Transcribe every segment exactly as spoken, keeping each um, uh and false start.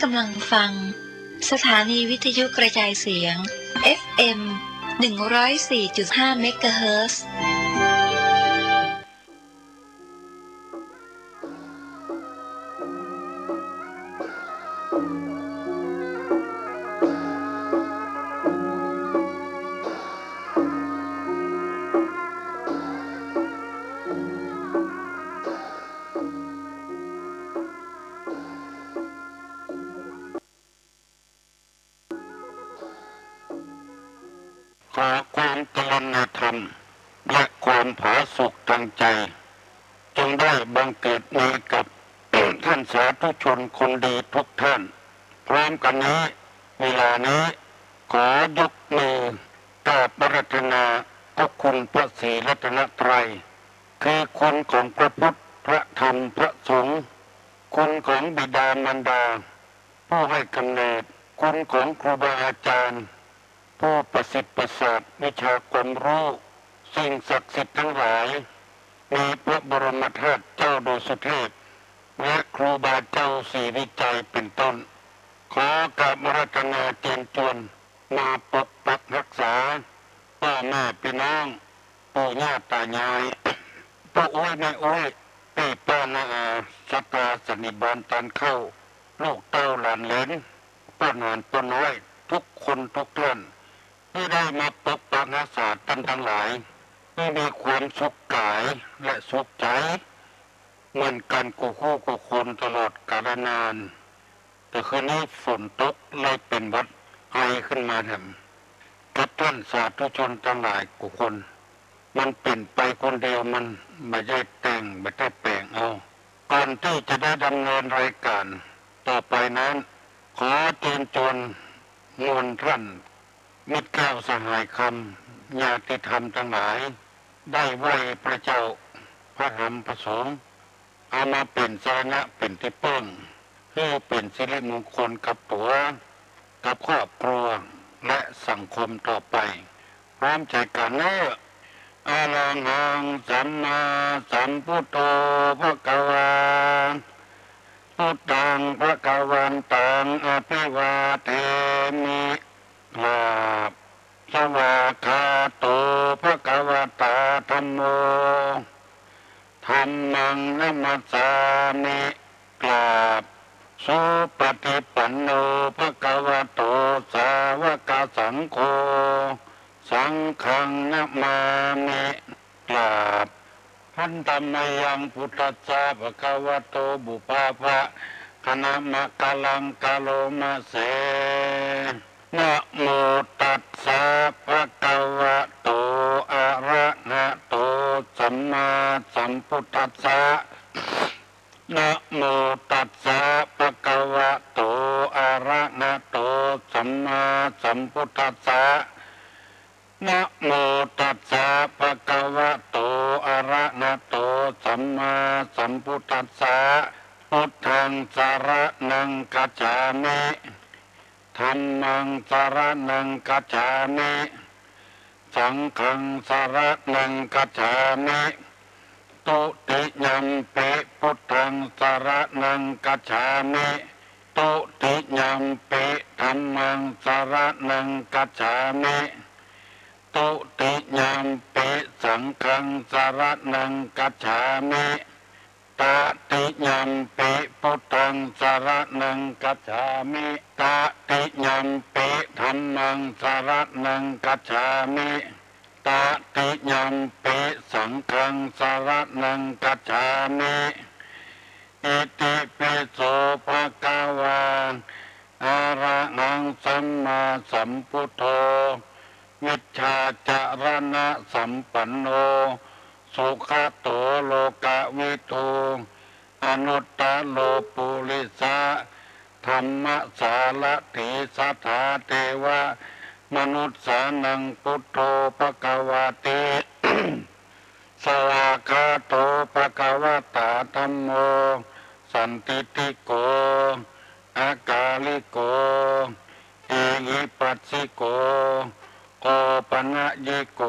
กำลังฟัง สถานีวิทยุกระจายเสียง เอฟเอ็ม หนึ่งร้อยสี่จุดห้า เมกะเฮิรตซ์ ขอความกรุณาธรรม และความผาสุกตางใจ๋ จงได้บังเกิดมีกับ ท่านสาธุชนคนดีทุกท่าน พร้อมกั๋นนี้ เวลานี้ ขอยกมือกราบอาราธนาพระคุณพระศรีรัตนตรัย คือคุณของพระพุทธ พระธรรม พระสงฆ์ คุณของบิดามารดา ผู้ให้กำเนิด คุณของครูบาอาจารย์ ผู้ประสิทธิ์ประสาทวิชาความรู้ สิ่งศักดิ์สิทธิ์ทั้งหลาย มีพระบรมธาตุเจ้าดอยสุเทพ และครูบาเจ้าศรีวิชัยเป็นต้น ขอกราบอาราธนาเจิญจวน มาปกปักรักษา ป้อแม่ปี้น้อง ปู่ย่าต๋ายาย ป้ออุ๊ยแม่อุ๊ย ปี้ป้าน้าอา ศรัทธาสันนิบาตตานเข้า ลูกเต้าหลานเหลน ป้อหนานป้อน้อย ทุกคนทุกท่าน ตี้ได้มาปกปักรักษาต้านตังหลาย ตี้มีความสุขก๋ายและสุขใจ๋ เหมือนกั๋นกู้คู่กู้คนตลอดกาลนาน แต่คืนนี้ฝนตกเลยเป๋นหวัดไอขึ้นมาแถม กับท่านสาธุชนตังหลายกู้คน มันเป๋นไปคนเดียว มันบ่ได้แต่ง บ่ได้แป๋งเอา ก่อนตี้จะได้ดำเนินรายการต่อไปนั้น ขอเจิญจวนมวลท่าน มิตรแก้วสหายคำ ญาติธรรมตังหลาย ได้ไหว้พระเจ้า พระธรรม พระสงฆ์ เอามาเป๋นสรณะ เป๋นตี้เปิ้ง หื้อเป๋นสิริมงคลกับตั๋ว กับครอบครัว และสังคมต่อไป พร้อมใจ๋กั๋นเน่อ อะระหัง สัมมาสัมพุทโธ ภะคะวา พุทธัง ภะคะวันตัง อะภิวาเทมิ กราบ สวากขาโต ภะคะวะตา ธัมโม ธัมมัง นะมัสสามิ กราบ สุปะฏิปันโน ภะคะวะโต สาวะกะสังโฆ สังฆัง นะมามิ กราบ หันตะมะยัง พุทธัสสะ ภะคะวะโต ปุพพะ คะนะมะกะลัง กะโรมะเส นะโมตัสสะ ภะคะวะโต อะระหะโต สัมมาสัมพุทธัสสะ นะโมตัสสะ ภะคะวะโต อะระหะโต สัมมาสัมพุทธัสสะ นะโมตัสสะ ภะคะวะโต อะระหะโต สัมมาสัมพุทธัสสะ พุทธัง สะระณัง คัจฉามิ ธัมมัง สะระณัง คัจฉามิ สังฆัง สะระณัง คัจฉามิ ทุติยัมปิ พุทธัง สะระณัง คัจฉามิ ทุติยัมปิ ธัมมัง สะระณัง คัจฉามิ ทุติยัมปิ สังฆัง สะระณัง คัจฉามิ ตติยัมปิ พุทธัง สะระณัง คัจฉามิ ตติยัมปิ ธัมมัง สะระณัง คัจฉามิ ตติยัมปิ สังฆัง สะระณัง คัจฉามิ อิติปิโส ภะคะวา อะระหัง สัมมาสัมพุทโธ วิชชาจะระณะสัมปันโน สุขะโต โลกะวิทู อนุตตะโร ปุริสะ ธัมมะสารถี สัทธา เตวะ มนุสสานัง พุทโธ ภะคะวาติ สวากขาโต ภะคะวะตา ธัมโม สันทิฏฐิโก อะกาลิโก เอหิปัสสิโก โอปะนะยิโก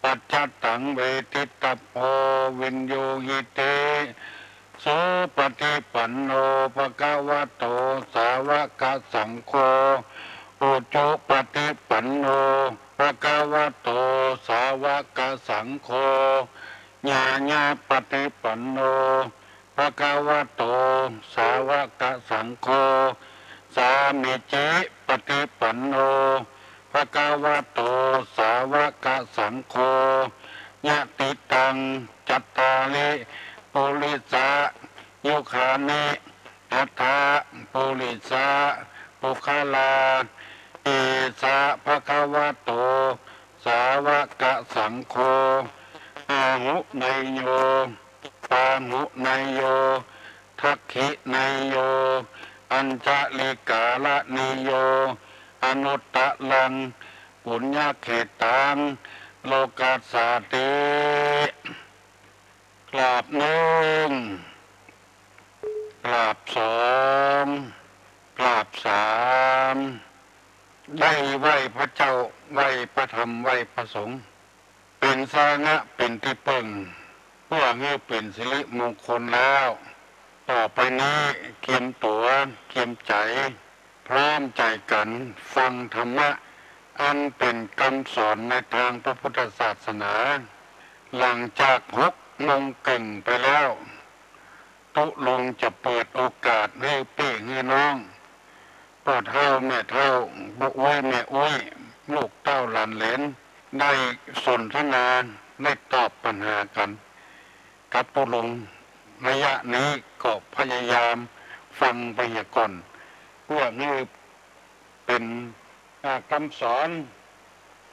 ปัจจะตัง เวทิตะโพ วินยูหิติ สุปฏิปันโน ภะคะวะโต สาวกสังโฆ อุจุปฏิปันโน ภะคะวะโต สาวกสังโฆ ญาณปฏิปันโน ภะคะวะโต สาวกสังโฆ สามีจิปฏิปันโน ภะคะวะโต สาวกสังโฆ ยะติตัง จัตตาริ ปุริสา ยุคานิ อัตถะ ปุริสา ปุคคลา เอสะ ภะคะวะโต สาวกสังโฆ อาหุเนยโย ปาหุเนยโย ทักขิเนยโย อัญชลิกาลเนยโย อนุตตรัง ปุญญเขตตัง โลกัสสาติ กราบนึ่ง กราบสอง กราบสาม ได้ไหว้พระเจ้า ไหว้พระธรรม ไหว้พระสงฆ์ เป๋นสรณะ เป๋นตี้เปิ้ง เปื้อหื้อเป๋นสิริมงคลแล้ว ต่อไปนี้เกียมตั๋ว เกียมใจ๋ พร้อมใจ๋กั๋นฟังธรรมะ อันเป๋นกำสอนในตางพระพุทธศาสนา หลังจากหกโมงเกิ่งไปแล้ว ตุ๊ลุงจะเปิดโอกาสหื้อปี้หื้อน้อง ป้อเฒ่าแม่เฒ่า ป้ออุ๊ยแม่อุ๊ย ลูกเต้าหลานเหลน ได้สนทนา ได้ตอบปัญหากั๋น กับตุ๊ลุง ระยะนี้ก็พยายามฟังไปเหียก่อน เปื้อหื้อเป๋น อ่า กำสอน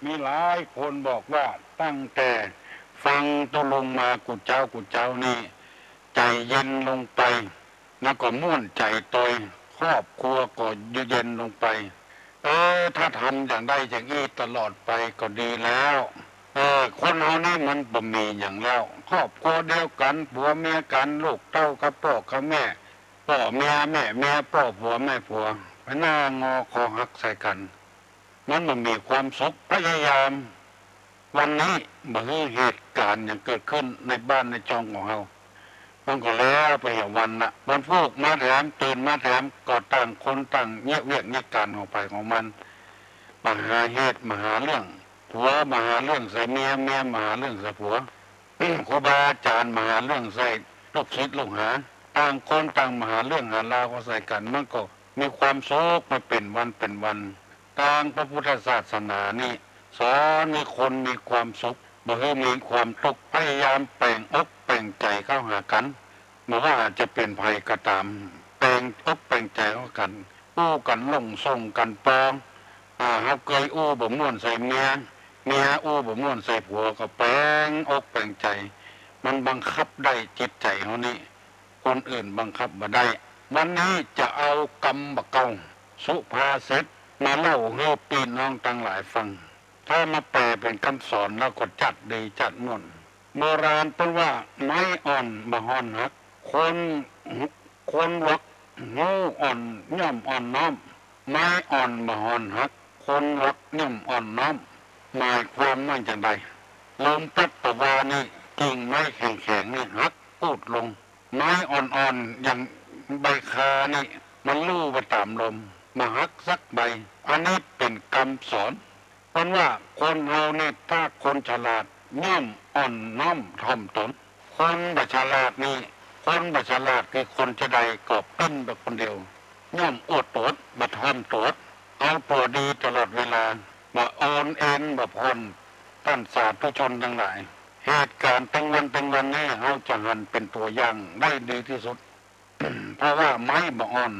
มีหลายคนบอกว่าตั้งแต่ฟังตุ๊ลุงมากู้เจ๊ากู้เจ๊านี่ ใจ๋เย็นลงไป แล้วก็ม่วนใจ๋ตวย ครอบครัวก็เย็นลงไป เออ ถ้าทำอย่างได้อย่างอี้ตลอดไปก็ดีแล้ว เออ คนเฮานี่มันบ่มีหยังแล้ว ครอบครัวเดียวกั๋น ผัวเมียกั๋น ลูกเต้ากับป้อกับแม่ ป้อเมียแม่เมีย ป้อผัวแม่ผัว ไปหน้างอคอหักใส่กั๋น มันบ่มีความสุข พยายาม วันนี้บ่หื้อเหตุก๋ารณ์หยังเกิดขึ้นในบ้านในจองของเฮา มันก็แล้วไปเหียวันละ วันพูกมาแถม ตื่นมาแถม ก็ต่างคนต่างเยียะเวียกเยียะก๋านของใผของมัน บ่าหาเหตุ บ่าหาเรื่อง ผัวบ่าหาเรื่องใส่เมีย เมียบ่าหาเรื่องใส่ผัว ครูบาอาจ๋ารย์บ่าหาเรื่องใส่ลูกศิษย์ลูกหา ต่างคนต่างบ่าหาเรื่องหาราวเข้าใส่กั๋น มันก็มีความสุขมาเป๋นวันเป๋นวัน ตางพระพุทธศาสนานี่ สอนหื้อคนมีความสุข บ่หื้อมีความตุ๊กข์ พยายามแป๋งอกแป๋งใจ๋เข้าหากั๋น บ่ว่าจะเป๋นใผก็ต๋าม แป๋งอกแป๋งใจ๋เข้ากั๋น อู้กั๋นหลงส่งกั๋นปอง อ่า เฮาเกยอู้บ่ม่วนใส่เมีย เมียอู้บ่ม่วนใส่ผัว ก็แป๋งอกแป๋งใจ๋ มันบังคับได้จิตใจ๋เฮานี่ คนอื่นบังคับบ่ได้ วันนี้จะเอากำบ่าเก่า สุภาษิตมาเล่าหื้อปี้น้องตังหลายฟัง ถ้ามาแปลเป๋นกำสอนแล้วก็จัดดีจัดม่วน โบราณเปิ้นว่า ไม้อ่อนบ่ห่อนหัก คน คนหวักฮู้อ่อนย่อมอ่อนน้อม ไม้อ่อนบ่ห่อนหัก คนหวักย่อมอ่อนน้อม หมายความว่าจั่งใด ลมพัดตะวานี่ กิ่งไม้แข็งๆ นี่หักปูดลง ไม้อ่อนๆ อย่างใบคานี่ มันลู่ไปต๋ามลม บ่หักสักใบ อันนี้เป๋นกำสอน เปิ้นว่าคนเฮานี่ ถ้าคนฉลาดย่อมอ่อนน้อมถ่อมตน คนบ่ฉลาดนี่ คนบ่ฉลาดคือคนจะใดก็ปิ้นไปคนเดียว ย่อมอวดตน บ่ถ่อมตน เอาตั๋วดีตลอดเวลา บ่อ่อนเอ็น บ่ผ่อนต้านสาธุชนตังหลาย เหตุก๋ารณ์ตึงวันตึงวันนี้ เฮาจะหันเป๋นตั๋วอย่างได้ดีตี้สุด เพราะว่าไม้บ่อ่อน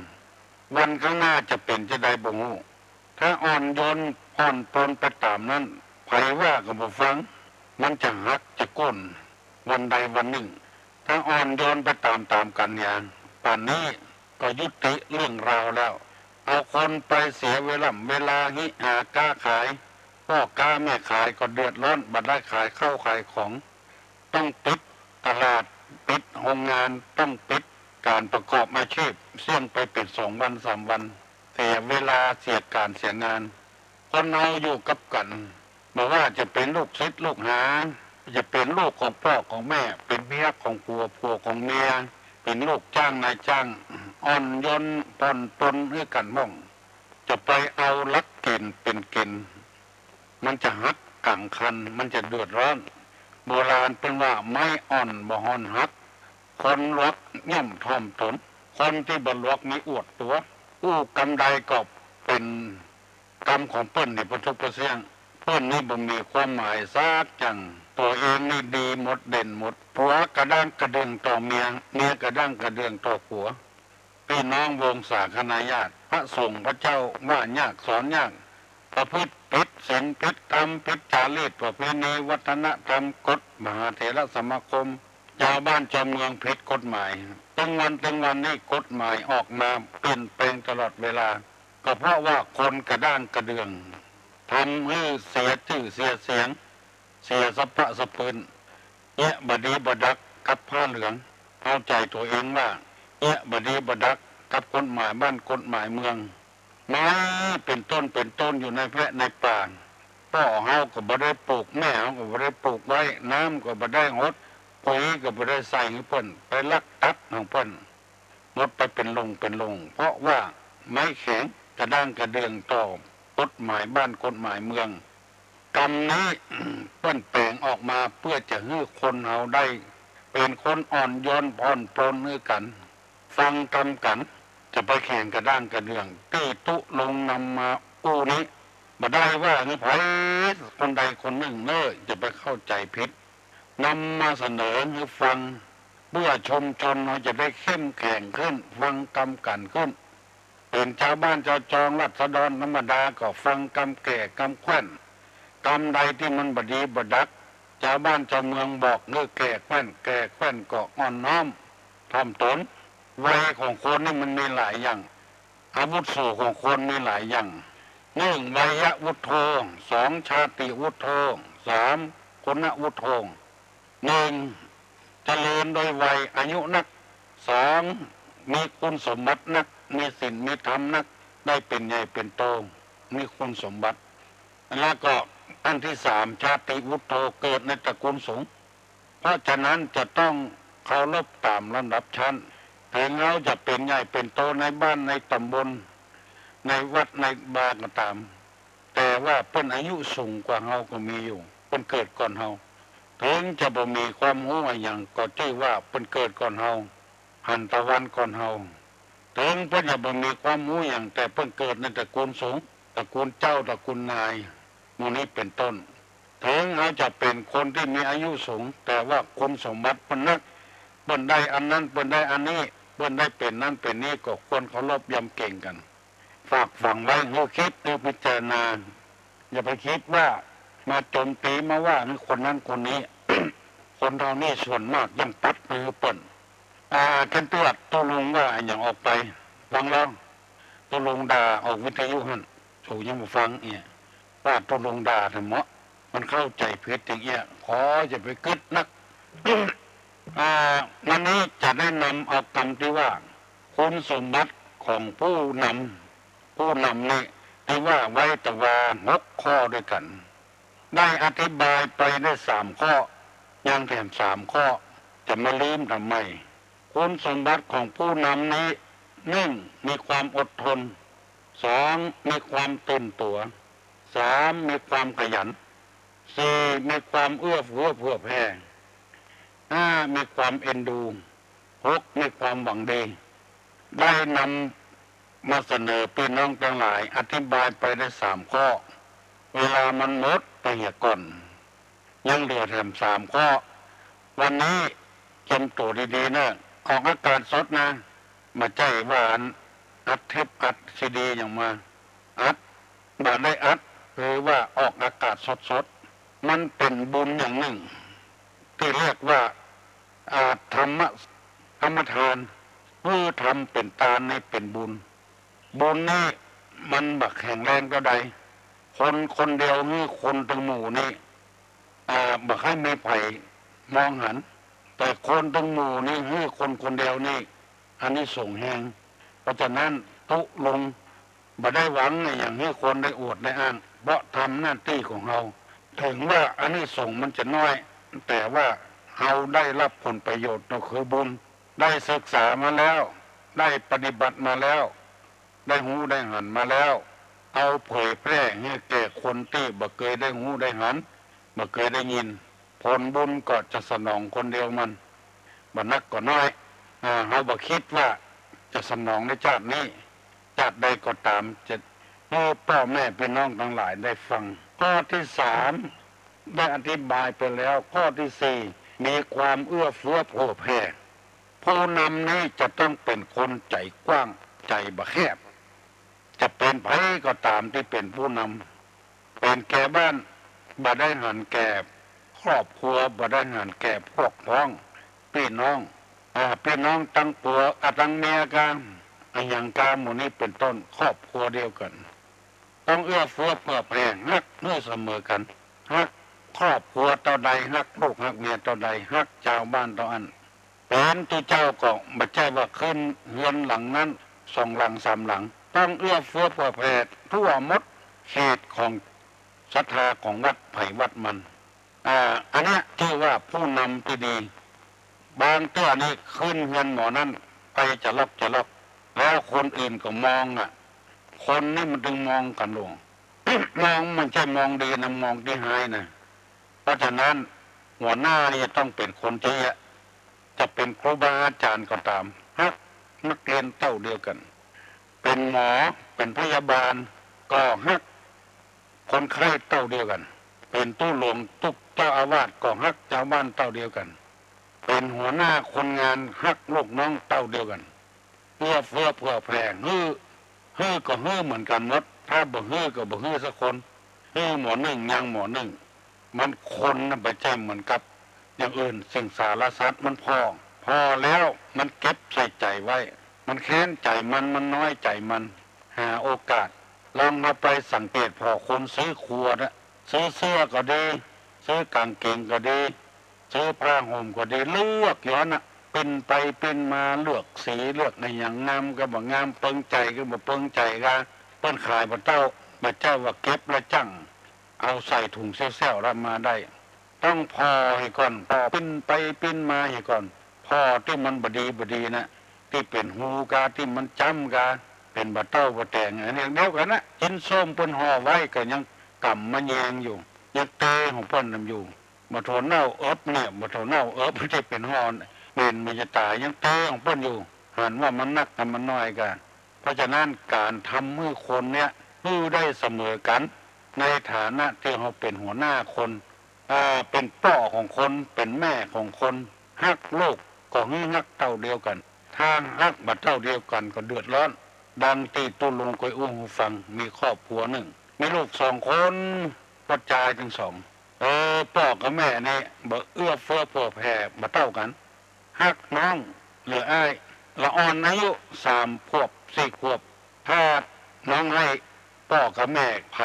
วันข้างหน้าจะเป๋นจะใดบ่ฮู้ ถ้าอ่อนโยนผ่อนปรนไปต๋ามนั้น ใผว่าก็บ่ฟัง มันจะหักจะโก้น วันใดวันนึ่ง ถ้าอ่อนโยนไปต๋ามๆ กั๋นเนี่ย ป่านนี้ก็ยุติเรื่องราวแล้ว เอาคนไปเสียเวล่ำเวลา ฮิหาก๊าขาย ป้อก๊าแม่ขายก็เดือดร้อน บ่ได้ขายข้าวขายของ ต้องปิดตลาด ปิดโฮงงาน ต้องปิดก๋านประกอบอาชีพ เสี้ยงไปเป๋นสองวันสามวัน เสียเวลา เสียก๋านเสียงาน คนเฮาอยู่กับกั๋น บ่ว่าจะเป๋นลูกศิษย์ลูกหา จะเป๋นลูกของป้อของแม่ เป๋นเมียของผัว ผัวของเมีย เป๋นลูกจ้างนายจ้าง อ่อนโยนผ่อนปรนหื้อกั๋นพ่อง จะไปเอาหลักเก๋ณฑ์เป๋นเก๋ณฑ์ มันจะหักก๋างคัน มันจะเดือดร้อน โบราณเปิ้นว่า ไม้อ่อนบ่ฮ้อนหัก คนหลวกย่อมถ่อมตน คนตี้บ่หลวกมีอวดตั๋ว อู้กำใดก็เป๋นกำของเปิ้นนี่ประทุกประเสี้ยง เปิ้นนี่บ่มีความหมายสักอย่าง ตั๋วเองนี่ดีหมดเด่นหมด ผัวกระด้างกระเดื่องต่อเมีย เมียกระด้างกระเดื่องต่อผัว ปี้น้องวงศาคณาญาติ พระสงฆ์พระเจ้าว่ายากสอนยาก ประพฤติผิดศีลผิดธรรม ผิดจารีตประเพณีวัฒนธรรม กฎมหาเถรสมาคม จาวบ้านจาวเมืองผิดกฎหมาย ตึงวันตึงวันนี้กฎหมายออกมาเปลี่ยนแปลงตลอดเวลา ก็เพราะว่าคนกระด้างกระเดื่อง ทำหื้อเสียจื้อเสียเสียง เสียสะป๊ะสะปืน เยียะบ่ดีบ่ดักกับผ้าเหลือง เอาใจ๋ตั๋วเองว่า เยียะบ่ดีบ่ดักกับกฎหมายบ้านกฎหมายเมือง ไม้เป๋นต้นเป๋นต้นอยู่ในแพะในป่า ป้อเฮาก็บ่ได้ปลูก แม่เฮาก็บ่ได้ปลูกไว้ น้ำก็บ่ได้หด ปุ๋ยก็บ่ได้ใส่หื้อเปิ้น ไปลักตัดของเปิ้น หมดไปเป๋นหล่งเป๋นหล่ง เพราะว่าไม้แข็งกระด้างกระเดื่องต่อกฎหมายบ้านกฎหมายเมือง กำนี้ เปิ้นแป๋งออกมาเปื้อจะหื้อคนเฮาได้เป๋นคนอ่อนโยนผ่อนปรนหื้อกั๋น ฟังกำกั๋น จะไปแข็งกระด้างกระเดื่อง ตี้ตุ๊ลุงนำมาอู้นี้ บ่ได้ว่าหื้อใผคนใดคนนึ่งเน่อ จะไปเข้าใจ๋ผิด นำมาเสนอหื้อฟัง เปื้อชุมชนเฮาจะได้เข้มแข็งขึ้น ฟังกำกั๋นขึ้น เป๋นจาวบ้านจาวจองราษฎรธรรมดาก็ฟังกำแก่กำแคว่น กำใดตี้มันบ่ดีบ่ดัก จาวบ้านจาวเมืองบอกหื้อแก่แคว่น แก่แคว่นก็อ่อนน้อมถ่อมตน วัยของคนนี่มันมีหลายอย่าง อาวุโสของคนมีหลายอย่าง นึ่ง วัยวุฒโธ สอง ชาติวุฒโธ สาม คุณวุฒโธ นึ่ง เจริญโดยวัยอายุนัก สอง มีคุณสมบัตินัก มีศีลมีธรรมนัก ได้เป๋นใหญ่เป๋นโต มีคุณสมบัติ แล้วก็อันตี้สาม ชาติวุฒโธ เกิดในตระกูลสูง เพราะฉะนั้นจะต้องเคารพต๋ามลำดับชั้น เถิงเฮาจะเป๋นใหญ่เป๋นโตในบ้านในต๋ำบล ในวัดในวาก็ต๋าม แต่ว่าเปิ้นอายุสูงกว่าเฮาก็มีอยู่ เปิ้นเกิดก่อนเฮา เถิงจะบ่มีความฮู้อะหยังก็จื้อว่าเปิ้นเกิดก่อนเฮา หันตะวันก่อนเฮา เถิงเปิ้นจะบ่มีความฮู้หยัง แต่เปิ้นเกิดในตระกูลสูง ตระกูลเจ้า ตระกูลนาย หมู่นี้เป๋นต้น เถิงเฮาจะเป๋นคนตี้มีอายุสูง แต่ว่าคุณสมบัติเปิ้นนัก เปิ้นได้อันนั้น เปิ้นได้อันนี้ เปิ้นได้เป๋นนั้นเป๋นนี้ ก็ควรเคารพยำเกรงกั๋น ฝากฝังไว้หื้อคิดหื้อพิจารณา อย่าไปคิดว่ามาโจมตีมาว่าหื้อคนนั้นคนนี้ คนเฮานี่ส่วนมากยังตัดหื้อเปิ้น อ่า เจ้นตวดตุ๊ลุงว่าอะหยังออกไป ฟังลอง ตุ๊ลุงด่าออกวิทยุหั้น สูยังบ่ฟังเอีย ว่าตุ๊ลุงด่าแท้เหมาะ มันเข้าใจ๋ผิดอย่างเอี้ย ขออย่าไปกึ๊ดนัก อ่า วันนี้จะได้นำเอากำตี้ว่า คุณสมบัติของผู้นำ ผู้นำนี่ตี้ว่าไว้ตะวาหกข้อด้วยกั๋น ได้อธิบายไปได้สามข้อ ยังแถมสามข้อ จะมาลืมทำไม คุณสมบัติของผู้นำนี้ นึ่ง มีความอดทน สอง มีความตื่นตั๋ว สาม มีความขยัน สี่ มีความเอื้อเฟื้อเผื่อแผ่ ห้า มีความเอ็นดู หก มีความหวังดี ได้นำมาเสนอปี้น้องตังหลาย อธิบายไปได้สามข้อ เวลามันหมดไปเหียก่อน ยังเหลือแถมสามข้อ วันนี้เจียมตั๋วดีๆ เน่อ ออกอากาศสดนะ บ่ใจ้ว่าอัดเทปอัดซีดีหยังมา อัด บ่ได้อัด หรือว่าออกอากาศสดๆ มันเป๋นบุญอย่างนึ่ง ตี้เรียกว่า อ่า ธรรมะ ธรรมทาน หื้อทำเป๋นตานนี่เป๋นบุญ บุญนี่มันบ่แข็งแรงเต้าใด คนคนเดียวหื้อคนตึงหมู่นี่ อ่า บ่ใค่มีใผมองหัน แต่คนตึงหมู่นี่หื้อคนคนเดียวนี่ อานิสงส์แฮง เพราะฉะนั้นตุ๊ลุงบ่ได้หวังอะหยังหื้อคนได้อวดได้อ้าง เพราะทำหน้าตี้ของเฮา เถิงว่าอานิสงส์มันจะน้อย แต่ว่าเฮาได้รับผลประโยชน์ก็คือบุญ ได้ศึกษามาแล้ว ได้ปฏิบัติมาแล้ว ได้ฮู้ได้หันมาแล้ว เอาเผยแพร่หื้อแก่คนตี้บ่เกยได้ฮู้ได้หัน บ่เกยได้ยิน ผลบุญก็จะสนองคนเดียวมัน บ่นักก็น้อย อ่า เฮาบ่คิดว่าจะสนองในจาตินี้ จาติใดก็ต๋าม จะหื้อป้อแม่ปี้น้องตังหลายได้ฟัง ข้อตี้สามได้อธิบายไปแล้ว ข้อตี้สี่มีความเอื้อเฟื้อเผื่อแผ่ ผู้นำนี้จะต้องเป๋นคนใจ๋กว้าง ใจ๋บ่แคบ จะเป๋นใผก็ต๋ามตี้เป๋นผู้นำ เป๋นแก่บ้าน บ่ได้หันแก่ครอบครัว บ่ได้หันแก่พวกพ้อง ปี้น้อง อ่า ปี้น้องตังผัว อ่า ตังเมียกา อะหยังกา หมู่นี้เป๋นต้น ครอบครัวเดียวกั๋น ต้องเอื้อเฟื้อเผื่อแผ่ ฮักหื้อเสมอกั๋น ฮักครอบครัวเต้าใด ฮักลูกฮักเมียเต้าใด ฮักจาวบ้านเต้าอั้น เป๋นตุ๊เจ้าก็บ่ใจ้ว่าขึ้นเฮือนหลังนั้น สองหลังสามหลัง ต้องเอื้อเฟื้อเผื่อแผ่ทั่วหมดเขตของศรัทธาของวัดใผวัดมัน อ่า อันเนี้ยถือว่าผู้นำตี้ดี บางเตื้อนี่ขึ้นเฮือนหมอนั้นไปจะลอกจะลอก แล้วคนอื่นก็มองอะ คนนี่มันตึงมองกั๋นหลวง มองมันใจ้มองดีนะ มองตี้ฮ้ายนะ เพราะฉะนั้นหัวหน้านี่จะต้องเป๋นคนตี้ จะเป๋นครูบาอาจ๋ารย์ก็ต๋าม ฮักนักเรียนเต้าเดียวกั๋น เป๋นหมอ เป๋นพยาบาล ก็ฮักคนไข้เต้าเดียวกั๋น เป๋นตุ๊หลวงตุ๊เจ้าอาวาสก็ฮักจาวบ้านเต้าเดียวกั๋น เป๋นหัวหน้าคนงานฮักลูกน้องเต้าเดียวกั๋น เอื้อเฟื้อเผื่อแผ่ หื้อ หื้อก็หื้อเหมือนกั๋นหมด ถ้าบ่หื้อก็บ่หื้อสักคน หื้อหมอนึ่งยังหมอนึ่ง มันคนน่ะบ่ใจ้เหมือนกับอย่างอื่น สิงสารสัตว์มันผ่อ ผ่อแล้วมันเก็บใส่ใจ๋ไว้ มันแค้นใจ๋มัน มันน้อยใจ๋มัน หาโอกาส ลองเฮาไปสังเกตผ่อคนซื้อครัวนะ ซื้อเสื้อก็ดี ซื้อกางเกงก็ดี ซื้อผ้าห่มก็ดี เลือกอยู่หั้นน่ะ ปิ้นไปปิ้นมา เลือกสี เลือกอะหยัง งามก็บ่งาม เปิงใจ๋ก็บ่เปิงใจ๋กา เปิ้นขายบ่เต้า บ่ใจ้ว่าเก็บแล้วจั่งเอาใส่ถุงแส้วๆ แล้วมาได้ ต้องผ่อเหียก่อน ผ่อปิ้นไปปิ้นมาเหียก่อน ผ่อตี้มันบ่ดีบ่ดีนะ ตี้เป๋นฮูกา ตี้มันจ้ำกา เป๋นบ่าเต้าบ่าแต๋ง อันนี้เดียวกั๋นนะ กินส้มเปิ้นห่อไว้ก็ยังก๋ำมาแยงอยู่ ยังเตของเปิ้นนำอยู่ บ่าถั่วเน่าเอิบเนี่ย บ่าถั่วเน่าเอิบตี้เป๋นห่อ เหม็นมันจะต๋าย ยังเตของเปิ้นอยู่ หันว่ามันนักกับมันน้อยกา เพราะฉะนั้นก๋านทำหื้อคนเนี่ย หื้อได้เสมอกั๋น ในฐานะตี้เฮาเป๋นหัวหน้าคน อ่า เป๋นป้อของคน เป๋นแม่ของคน ฮักลูกก็หื้อฮักเต้าเดียวกั๋น ถ้าฮักบ่เต้าเดียวกั๋นก็เดือดร้อน ดังตี้ตุ๊ลุงเกยอู้หื้อฟัง มีครอบครัวนึ่ง มีลูกสองคน ป้อจายตึงสอง เออ ป้อกับแม่นี่บ่เอื้อเฟื้อเผื่อแผ่ บ่เต้ากั๋น ฮักน้องเหลืออ้าย ละอ่อนอายุสามขวบสี่ขวบ ถ้าน้องไห้ป้อกับแม่ใผ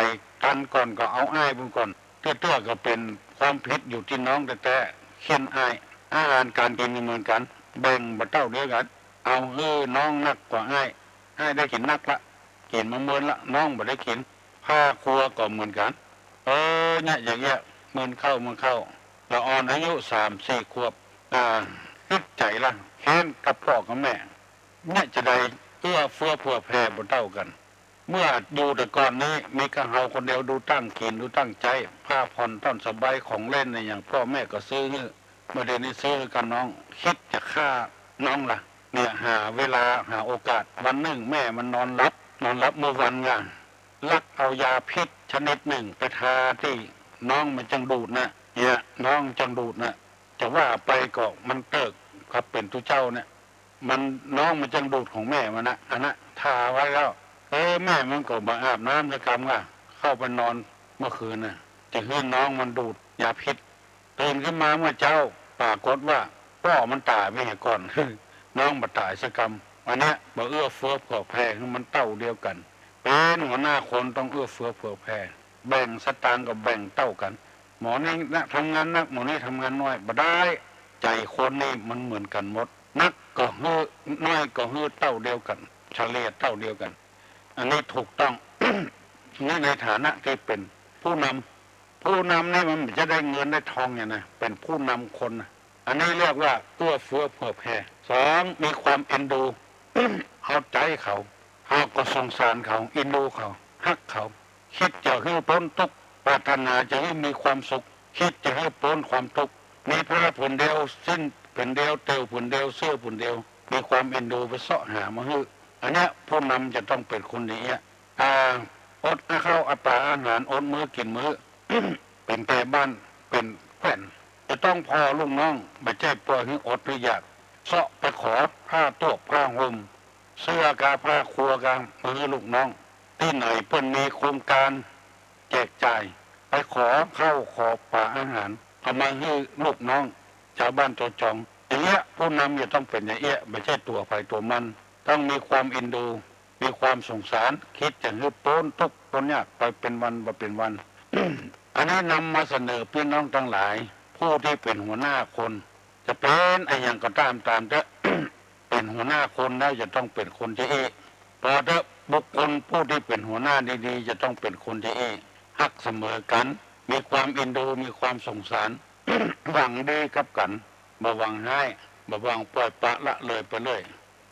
ตันก่อนก็เอาอ้ายเปิ้นก่อน เตื้อๆ ก็เป๋นความผิดอยู่ตี้น้องแต๊ๆ เคียนอ้าย อาหารก๋านกิ๋นนี่เหมือนกั๋น แบ่งบ่เต้าเดียวกั๋น เอาหื้อน้องนักกว่าอ้าย อ้ายได้กิ๋นนักละ กิ๋นมาเมินละ น้องบ่ได้กิ๋น ผ้าครัวก็เหมือนกั๋น เออ เนี่ย อย่างเงี้ย เมินเข้า เมินเข้า ละอ่อนอายุสามสี่ขวบ อ่า ติดใจ๋ละ แค้นกับป้อกับแม่ เนี่ย จะได้เอื้อเฟื้อเผื่อแผ่บ่เต้ากั๋น เมื่ออยู่แต่ก่อนนี้ มีกะเฮาคนเดียว ดูตั้งกิ๋น ดูตั้งใจ๊ ผ้าผ่อนต้อนสบาย ของเล่นอะหยัง ป้อแม่ก็ซื้อหื้อ บ่าเดี๋ยวนี้ซื้อหื้อกับน้อง คิดจะฆ่าน้องละ เนี่ย หาเวลา หาโอกาส วันนึ่งแม่มันนอนหลับ นอนหลับเมื่อวันกา ลักเอายาพิษชนิดนึ่งไปทาตี้น้องมันจั่งดูดนะ เนี่ย น้องจั่งดูดนะ จะว่าไปก็มันเติ๊กกับเป๋นตุ๊เจ้าเนี่ย มัน น้องมันจั่งดูดของแม่มันนะ อันนะ ทาไว้แล้ว เออ แม่มันก็บ่อาบน้ำสักกำกา เข้าไปนอนเมื่อคืนน่ะ จะหื้อน้องมันดูดยาพิษ ตื่นขึ้นมาเมื่อเจ๊า ปรากฏว่าป้อมันต๋ายไปเหียก่อน น้องบ่ต๋ายสักกำ อันเนี้ยบ่เอื้อเฟื้อเผื่อแผ่ หื้อมันเต้าเดียวกั๋น เป๋นหัวหน้าคนต้องเอื้อเฟื้อเผื่อแผ่ แบ่งสตางค์ก็แบ่งเต้ากั๋น หมอนี้นะ ทำงานนัก หมอนี้ทำงานน้อย บ่ได้ ใจ๋คนนี่มันเหมือนกั๋นหมด นักก็หื้อ น้อยก็หื้อเต้าเดียวกั๋น เฉลี่ยเต้าเดียวกั๋น อันนี้ถูกต้อง นี่ในฐานะตี้เป๋นผู้นำ ผู้นำนี่มันบ่ใจ้ได้เงินได้ทองเนี่ยนะ เป๋นผู้นำคนนะ อันนี้เรียกว่าเอื้อเฟื้อเผื่อแผ่ สอง มีความเอ็นดู เอาใจ๋เขา เฮาก็สงสารเขา เอ็นดูเขา ฮักเขา คิดจะหื้อป๊นตุ๊กข์ ปรารถนาจะหื้อมีความสุข คิดจะหื้อป๊นความตุ๊กข์ มีผ้าผืนเดียว สิ้นผืนเดียว เตียวผืนเดียว เสื้อผืนเดียว มีความเอ็นดูไปเซาะหามาหื้อ อันเนี้ยผู้นำจะต้องเป๋นคนอย่างเงี้ย อ่า อดข้าวอดป๋าอาหาร อดมื้อกิ๋นมื้อ เป๋นแก่บ้านเป๋นแคว่น จะต้องผ่อลูกน้อง บ่ใจ้ปล่อยหื้ออดหื้ออยาก เซาะไปขอผ้าตวบผ้าห่ม เสื้อกาผ้าครัวกา มาหื้อลูกน้อง ตี้ไหนเปิ้นมีโครงก๋านแจกจ่าย ไปขอข้าวขอป๋าอาหาร เอามาหื้อลูกน้อง จาวบ้านจาวจอง อย่างเงี้ย ผู้นำจะต้องเป๋นอย่างเงี้ย บ่ใจ้ตั๋วใผตั๋วมัน ต้องมีความเอ็นดู มีความสงสาร คิดจะหื้อป๊นตุ๊กข์ป๊นยากไปเป๋นวันบ่เป๋นวัน อันนี้นำมาเสนอปี้น้องตังหลาย ผู้ตี้เป๋นหัวหน้าคน จะเป๋นอะหยังก็ต๋ามต๋ามเต๊อะ เป๋นหัวหน้าคนแล้วจะต้องเป๋นคนจะอี้ ปอเต๊อะ บุคคลผู้ตี้เป๋นหัวหน้าดีๆ จะต้องเป๋นคนจะอี้ ฮักเสมอกั๋น มีความเอ็นดู มีความสงสาร หวังดีกับกั๋น บ่หวังฮ้าย บ่หวังปล่อยปละละเลยไปเลย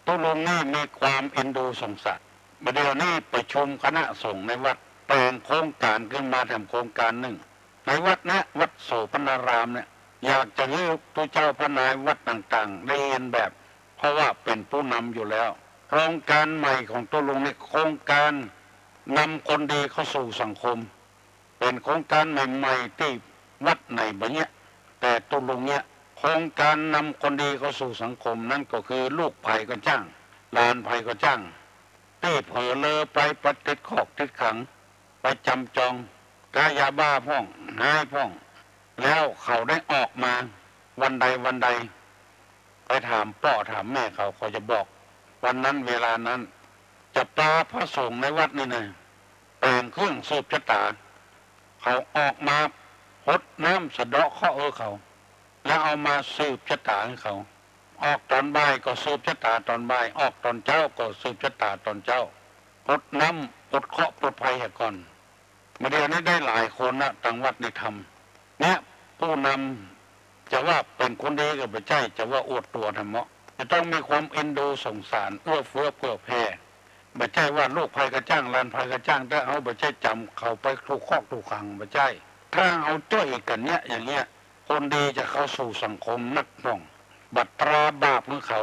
ตุ๊ลุงนี่มีความเอ็นดูสงสาร บ่าเดี่ยวนี้ประชุมคณะสงฆ์ในวัด แต่งโครงก๋านขึ้นมาแถมโครงก๋านนึ่ง ในวัดเนี้ย วัดโสภณารามเนี่ย อยากจะหื้อตุ๊เจ้าพระนายวัดต่างๆ ได้เฮียนแบบ เพราะว่าเป๋นผู้นำอยู่แล้ว โครงก๋านใหม่ของตุ๊ลุงนี่ โครงก๋านนำคนดีเข้าสู่สังคม เป๋นโครงก๋านใหม่ๆ ตี้วัดไหนบ่เยียะ แต่ตุ๊ลุงเยียะ โครงก๋านนำคนดีเข้าสู่สังคม นั้นก็คือลูกใผก็จ้าง หลานใผก็จ้าง ตี้เผลอเลอไป ไปติดคอกติดขัง ไปจ๋ำจอง ก๊ายาบ้าพ่อง ฮ้ายพ่อง แล้วเขาได้ออกมาวันใดวันใด ไปถามป้อถามแม่เขา เขาจะบอก วันนั้นเวลานั้น จะปาพระสงฆ์ในวัดนี่นะ แต่งเครื่องสืบชะต๋า เขาออกมาฮดน้ำสะเดาะเคราะห์หื้อเขา แล้วเอามาสืบชะต๋าหื้อเขา ออกต๋อนบ่ายก็สืบชะต๋าต๋อนบ่าย ออกต๋อนเจ๊าก็สืบชะต๋าต๋อนเจ๊า ฮดน้ำปลดเคราะห์ปลดภัยเหียก่อน บ่าเดี่ยวนี้ได้หลายคนนะ ตังวัดนี่ทำ เนี่ย ผู้นำจะว่าเป๋นคนดีก็บ่ใจ้ จะว่าอวดตั๋วทำเมาะ จะต้องมีความเอ็นดูสงสาร เอื้อเฟื้อเผื่อแผ่ บ่ใจ้ว่าลูกใผก็จ้าง หลานใผก็จ้าง แต่เฮาบ่ใจ้จ๋ำเขาไปทุกคอกทุกขัง บ่ใจ้ ถ้าเฮาจ้วยกั๋นเนี่ย อย่างเงี้ย คนดีจะเข้าสู่สังคมนักพ่อง บ่ตราบาปหื้อเขา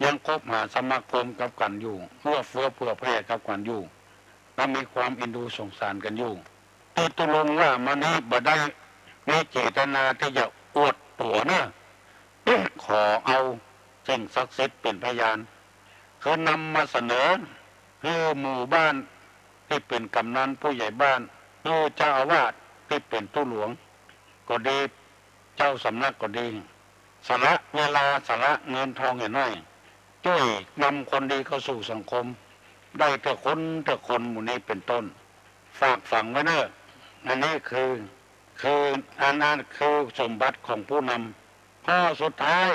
ยังคบหาสมาคมกับกั๋นอยู่ เอื้อเฟื้อเผื่อแผ่กับกั๋นอยู่ และมีความเอ็นดูสงสารกั๋นอยู่ ตี้ตุ๊ลุงว่ามานี้บ่ได้มีเจตนาตี้จะอวดตั๋วเน่อ ขอเอาสิ่งศักดิ์สิทธิ์เป๋นพยาน คือนำมาเสนอหื้อหมู่บ้านตี้เป๋นกำนันผู้ใหญ่บ้าน หื้อเจ้าอาวาสตี้เป๋นตุ๊หลวงก็ดี เจ้าสำนักก็ดี สละเวลาสละเงินทองเหียน้อย จ้วยนำคนดีเข้าสู่สังคม ได้เตื้อคนเตื้อคนหมู่นี้เป๋นต้น ฝากฝังไว้เน่อ อันนี้คือ คือ อันนั้นคือสมบัติของผู้นำ ข้อสุดท้าย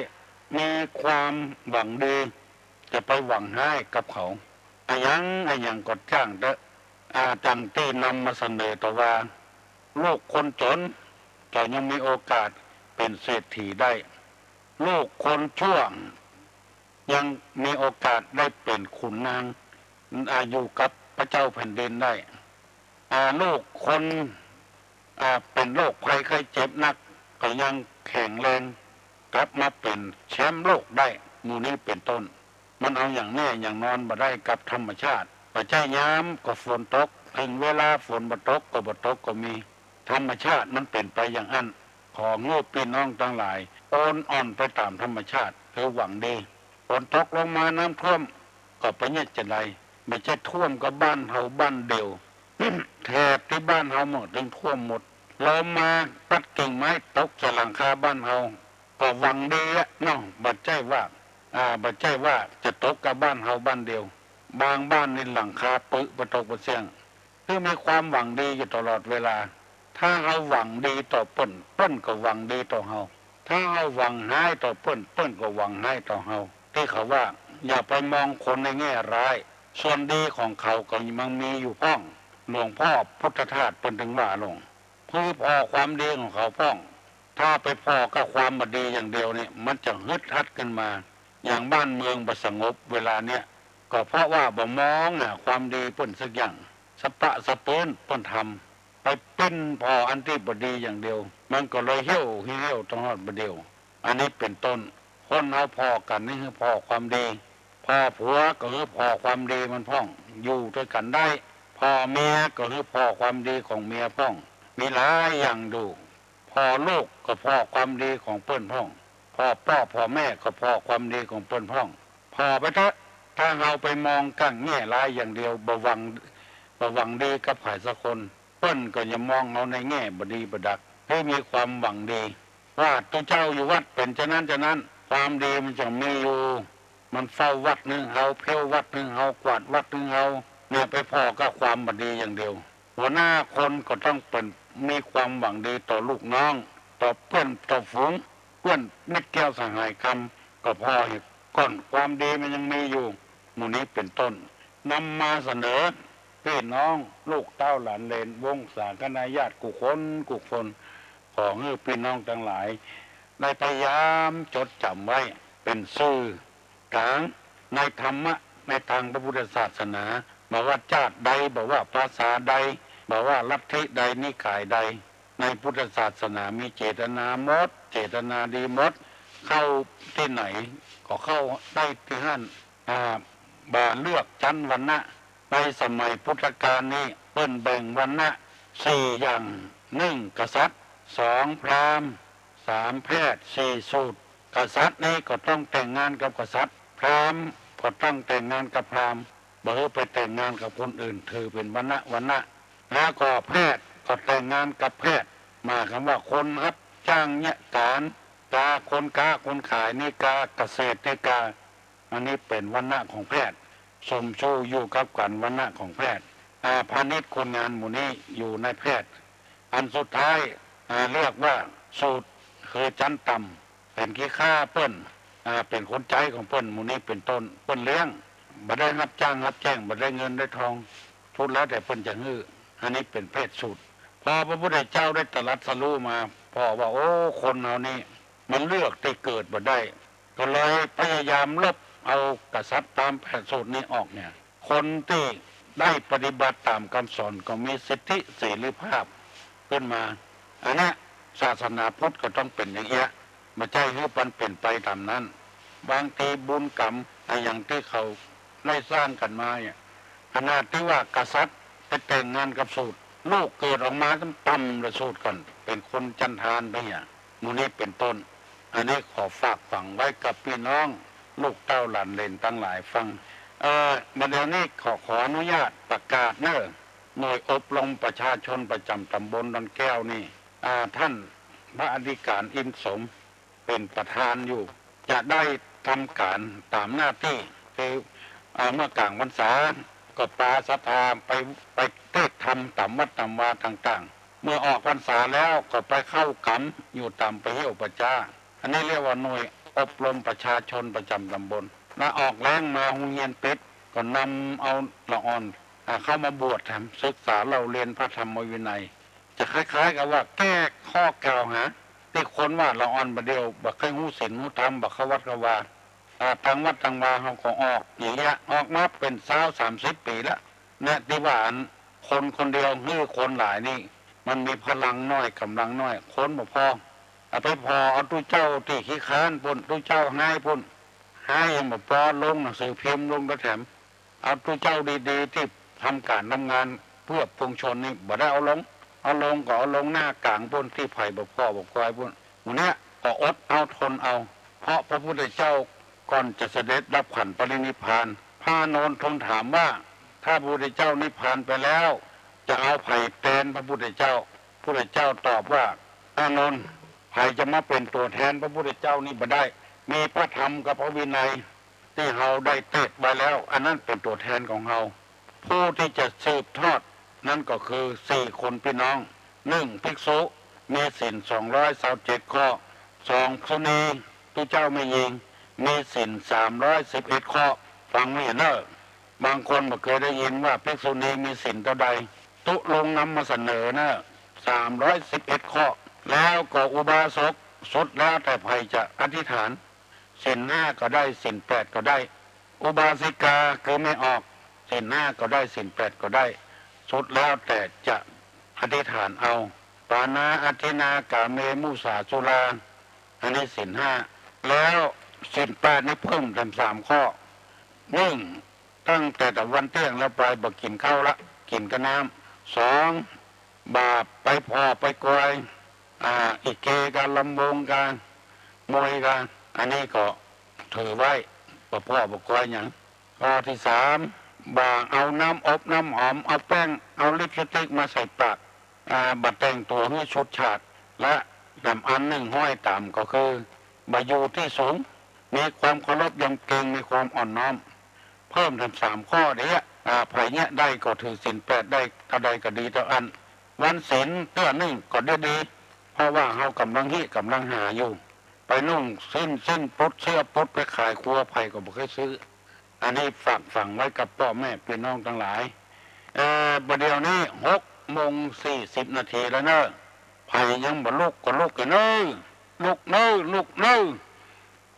มีความหวังดี จะไปหวังฮ้ายกับเขา อะหยังอะหยังก็จ้างเต๊อะ อ่า ดังตี้นำมาเสนอต่อว่า ลูกคนจ๋นก็ยังมีโอกาสเป๋นเศรษฐีได้ ลูกคนชั่วยังมีโอกาสได้เป๋นขุนนาง อ่า อยู่กับพระเจ้าแผ่นดินได้ อ่า ลูกคน อ่า เป๋นโรคภัยไข้เจ็บหนัก ก็ยังแข็งแรง กลับมาเป๋นแชมป์โลกได้ หมู่นี้เป๋นต้น มันเอาอย่างแน่อย่างนอนบ่ได้กับธรรมชาติ บ่ใจ้ยามก็ฝนตก เถิงเวลาฝนบ่ตกก็บ่ตกก็มี ธรรมชาติมันเป๋นไปอย่างอั้น ขอหื้อปี้น้องตังหลาย โอนอ่อนไปต๋ามธรรมชาติ คือหวังดี ฝนตกลงมาน้ำท่วม ก็บ่เยียะจาใด บ่ใจ้ท่วมกับบ้านเฮาบ้านเดียว แถบตี้บ้านเฮาหมด ตึงท่วมหมด ลมมาปัดกิ่งไม้ตกใส่หลังคาบ้านเฮา ก็หวังดีอะเนาะ บ่ใจ้ว่า อ่า บ่ใจ้ว่าจะตกกับบ้านเฮาบ้านเดียว บางบ้านนี่หลังคาปึไปตกบ่เสี้ยง คือมีความหวังดีอยู่ตลอดเวลา ถ้าเฮาหวังดีต่อเปิ้น เปิ้นก็หวังดีต่อเฮา ถ้าเฮาหวังฮ้ายต่อเปิ้น เปิ้นก็หวังฮ้ายต่อเฮา ตี้เขาว่า อย่าไปมองคนในแง่ร้าย ส่วนดีของเขาก็ยังมีอยู่พ่อง หลวงพ่อพุทธทาสเปิ้นตึงว่าลง คือผ่อความดีของเขาพ่อง ถ้าไปผ่อกับความบ่ดีอย่างเดียวเนี่ย มันจะฮึดฮัดขึ้นมา อย่างบ้านเมืองบ่สงบเวลาเนี้ย ก็เพราะว่าบ่มองหาความดีเปิ้นสักอย่าง สะปะสะปื้นเปิ้นทำ ไปปิ้นผ่ออันตี้บ่ดีอย่างเดียว มันก็เลยเหี่ยวเหี่ยวตลอดบ่าเดี่ยว อันนี้เป๋นต้น คนเฮาผ่อกั๋นนี่หื้อผ่อความดี ผ่อผัวก็หื้อผ่อความดีมันพ่อง อยู่ตวยกั๋นได้ ผ่อเมียก็หื้อผ่อความดีของเมียพ่อง มีหลายอย่างอยู่ ผ่อลูกก็ผ่อความดีของเปิ้นพ่อง ผ่อป้อผ่อแม่ก็ผ่อความดีของเปิ้นพ่อง ผ่อไปเต๊อะ ถ้าเฮาไปมองก้างแง่ร้ายอย่างเดียว บ่หวัง บ่หวังดีกับใผสักคน เปิ้นก็จะมองเฮาในแง่บ่ดีบ่ดัก หื้อมีความหวังดี ว่าตุ๊เจ้าอยู่วัดเป๋นจานั้นจานั้น ความดีมันจะมีอยู่ มันเฝ้าวัดหื้อเฮา เผี้ยววัดหื้อเฮา กวาดวัดหื้อเฮา เนี่ยไปผ่อกับความบ่ดีอย่างเดียว หัวหน้าคนก็ต้องเป๋น มีความหวังดีต่อลูกน้อง ต่อเปื้อนต่อฝูง เปื้อนมิตรแก้วสหายกำ ก็ผ่อหื้อก่อน ความดีมันยังมีอยู่ หมู่นี้เป๋นต้น นำมาเสนอปี้น้องลูกเต้าหลานเหลน วงศาคณาญาติกู้คนกู้คน ขอหื้อปี้น้องตังหลาย ได้พยายามจดจ๋ำไว้ เป๋นสื่อ ก๋างในธรรมะ ในตางพระพุทธศาสนา บ่ว่าจาติใด บ่ว่าภาษาใด บ่ว่าลัทธิใด นิกายใด ในพุทธศาสนามีเจตนาหมด เจตนาดีหมด เข้าตี้ไหนก็เข้าได้ตี้หั้น อ่า บ่เลือกชั้นวรรณะ ในสมัยพุทธกาลนี้เปิ้นแบ่งวรรณะสี่อย่าง หนึ่งกษัตริย์ สองพราหมณ์ สามแพทย์ สี่สูตร กษัตริย์นี้ก็ต้องแต่งงานกับกษัตริย์ พราหมณ์ก็ต้องแต่งงานกับพราหมณ์ บ่หื้อไปแต่งงานกับคนอื่น ถือเป๋นวรรณะ วรรณะ แล้วก็แพทย์ก็แต่งงานกับแพทย์ หมายความว่าคนฮับจ้างเยียะก๋าน กาคนก๊าคนขาย นิกาเกษตร นิกา อันนี้เป๋นวรรณะของแพทย์ สมสู่อยู่กับก๋านวรรณะของแพทย์ อ่า พาณิชย์คนงานหมู่นี้อยู่ในแพทย์ อันสุดท้าย อ่า เรียกว่าสูตร คือชั้นต่ำ เป๋นขี้ข้าเปิ้น อ่า เป๋นคนใจ๊ของเปิ้น หมู่นี้เป๋นต้น เปิ้นเลี้ยง บ่ได้ฮับจ้างฮับแจ้ง บ่ได้เงินได้ทอง สุดแล้วแต่เปิ้นจะหื้อ อันนี้เป๋นเพศสูตร พอพระพุทธเจ้าได้ตรัสรู้มา ผ่อว่า โอ้ คนเฮานี่มันเลือกตี้เกิดบ่ได้ ก็เลยพยายามลบเอากษัตริย์ตามแผนสูตรนี้ออกเนี่ย คนตี้ได้ปฏิบัติต๋ามกำสอนก็มีสิทธิเสรีภาพขึ้นมา อันเนี้ยศาสนาพุทธก็ต้องเป๋นอย่างเอี้ย บ่ใจ้หื้อมันเป๋นไปต๋ามนั้น บางทีบุญกรรมอะหยังตี้เขาได้สร้างกั๋นมาเนี่ย ขนาดตี้ว่ากษัตริย์ไปแต่งงานกับสูตร ลูกเกิดออกมาต่ำๆ ละสูตรก่อน เป๋นคนจันทานไปเนี่ย หมู่นี้เป๋นต้น อันนี้ขอฝากฝังไว้กับปี้น้องลูกเต้าหลานเหลนตังหลายฟัง เอ่อ บ่าเดี่ยวนี้ขอ ขออนุญาตประกาศเน่อ หน่วยอบรมประชาชนประจ๋ำต๋ำบลดอนแก้วนี่ อ่า ท่านพระอธิก๋ารอินทร์สม เป๋นประธานอยู่ จะได้ทำก๋านต๋ามหน้าตี้ คือ อ่า เมื่อกลางพรรษาก็ปาศรัทธาไป ไปเทศน์ธรรมต๋ามวัดต๋ามวาต่างๆ เมื่อออกพรรษาแล้วก็ไปเข้ากรรมอยู่ต๋ามปะเหี่ยวป่าจ๊า อันนี้เรียกว่าหน่วยอบรมประชาชนประจ๋ำต๋ำบล แล้วออกแล้งมาโฮงเฮียนปิด ก็นำเอาละอ่อน อ่า เข้ามาบวชแถม ศึกษาเล่าเรียนพระธรรมวินัย จะคล้ายๆ กับว่าแก้ข้อกล่าวหา ตี้คนว่าละอ่อนบ่าเดี่ยว บ่ใค่ฮู้ศีลฮู้ธรรม บ่เข้าวัดเข้าวา อ่า ตางวัดตางวาเฮาก็ออก อย่างเงี้ย ออกมาเป๋นซาวสามสิบปี๋ละ เนี่ย ตี้ว่าอันคนคนเดียวหื้อคนหลายนี่ มันมีพลังน้อย ก๋ำลังน้อย คนบ่พอ เอาไปผ่อเอาตุ๊เจ้าตี้ขี้คร้านปู้น ตุ๊เจ้าฮ้ายปู้น ฮ้ายยังบ่ปอ ลงหนังสือพิมพ์ ลงกระแถม เอาตุ๊เจ้าดีๆ ตี้ทำก๋านทำงานเปื้อปวงชนนี่ บ่ได้เอาลง เอาลงก็เอาลงหน้ากลางปู้น ตี้ใผบ่ผ่อบ่คอยปู้น หมู่เนี้ยก็อดเอาทนเอา เพราะพระพุทธเจ้าก่อนจะเสด็จดับขันธ์ปรินิพพาน พระอานนท์ทูลถามว่า ถ้าพระพุทธเจ้านิพพานไปแล้ว จะเอาใผแตนพระพุทธเจ้า พุทธเจ้าตอบว่า อานนท์ ใผจะมาเป๋นตั๋วแตนพระพุทธเจ้านี่บ่ได้ มีพระธรรมกับพระวินัย ตี้เฮาได้เตสน์ไว้แล้ว อันนั้นเป๋นตั๋วแตนของเฮา ผู้ตี้จะสืบทอดนั้นก็คือสี่คนปี้น้อง หนึ่ง ภิกษุ มีศีลสองร้อยซาวเจ็ดข้อ สอง ภิกษุณี ตุ๊เจ้าแม่ญิง มีศีลสามร้อยสิบเอ็ดข้อ ฟังไว้เน่อ บางคนบ่เกยได้ยินว่าภิกษุณีมีศีลเต้าใด ตุ๊ลุงนำมาเสนอเน่อ สามร้อยสิบเอ็ดข้อ แล้วก็อุบาสก สุดแล้วแต่ใผจะอธิษฐาน ศีลห้าก็ได้ ศีลแปดก็ได้ อุบาสิกาคือแม่ออก ศีลห้าก็ได้ ศีลแปดก็ได้ สุดแล้วแต่จะอธิษฐานเอา ปาณาทิฏฐินา กาเม มุสา สุรา อันนี้ศีลห้า แล้วศีลแปดนี่เพิ่มแถมสามข้อ หนึ่ง ตั้งแต่ตะวันเตี้ยงแล้วไปบ่กิ๋นข้าวละ กิ๋นกะน้ำ สอง บ่าไปผ่อไปกอย อ่า อิเกกะ ลำวงกะ มวยกะ อันนี้ก็ถือไว้ บ่ผ่อบ่กอยหยัง ข้อตี้สาม บ่าเอาน้ำอบน้ำหอม เอาแป้ง เอาลิปสติกมาใส่ปาก อ่า บ่แต่งตั๋วหื้อฉูดฉาด และแถมอันนึ่งห้อยต๋ามก็คือ บ่อยู่ตี้สูง มีความเคารพยำเกรง มีความอ่อนน้อม เพิ่มแถมสามข้อเดียว อ่า ใผเยียะได้ก็ถือศีลแปดได้ เต้าใดก็ดีเต้าอั้น วันศีลเตื้อนึ่งก็ดีดี เพราะว่าเฮาก่ำลังฮิก่ำลังหาอยู่ ไปนุ่งสิ้น สิ้นปุ๊ด เสื้อปุ๊ด ไปขายครัว ใผก็บ่ใค่ซื้อ อันนี้ฝากฝังไว้กับป้อแม่ปี้น้องตังหลาย เอ่อ บ่าเดี่ยวนี้หกโมงสี่สิบนาทีแล้วเนาะ ใผยังบ่ลุกก็ลุกเน่อ ลุกเน่อ ลุกเน่อ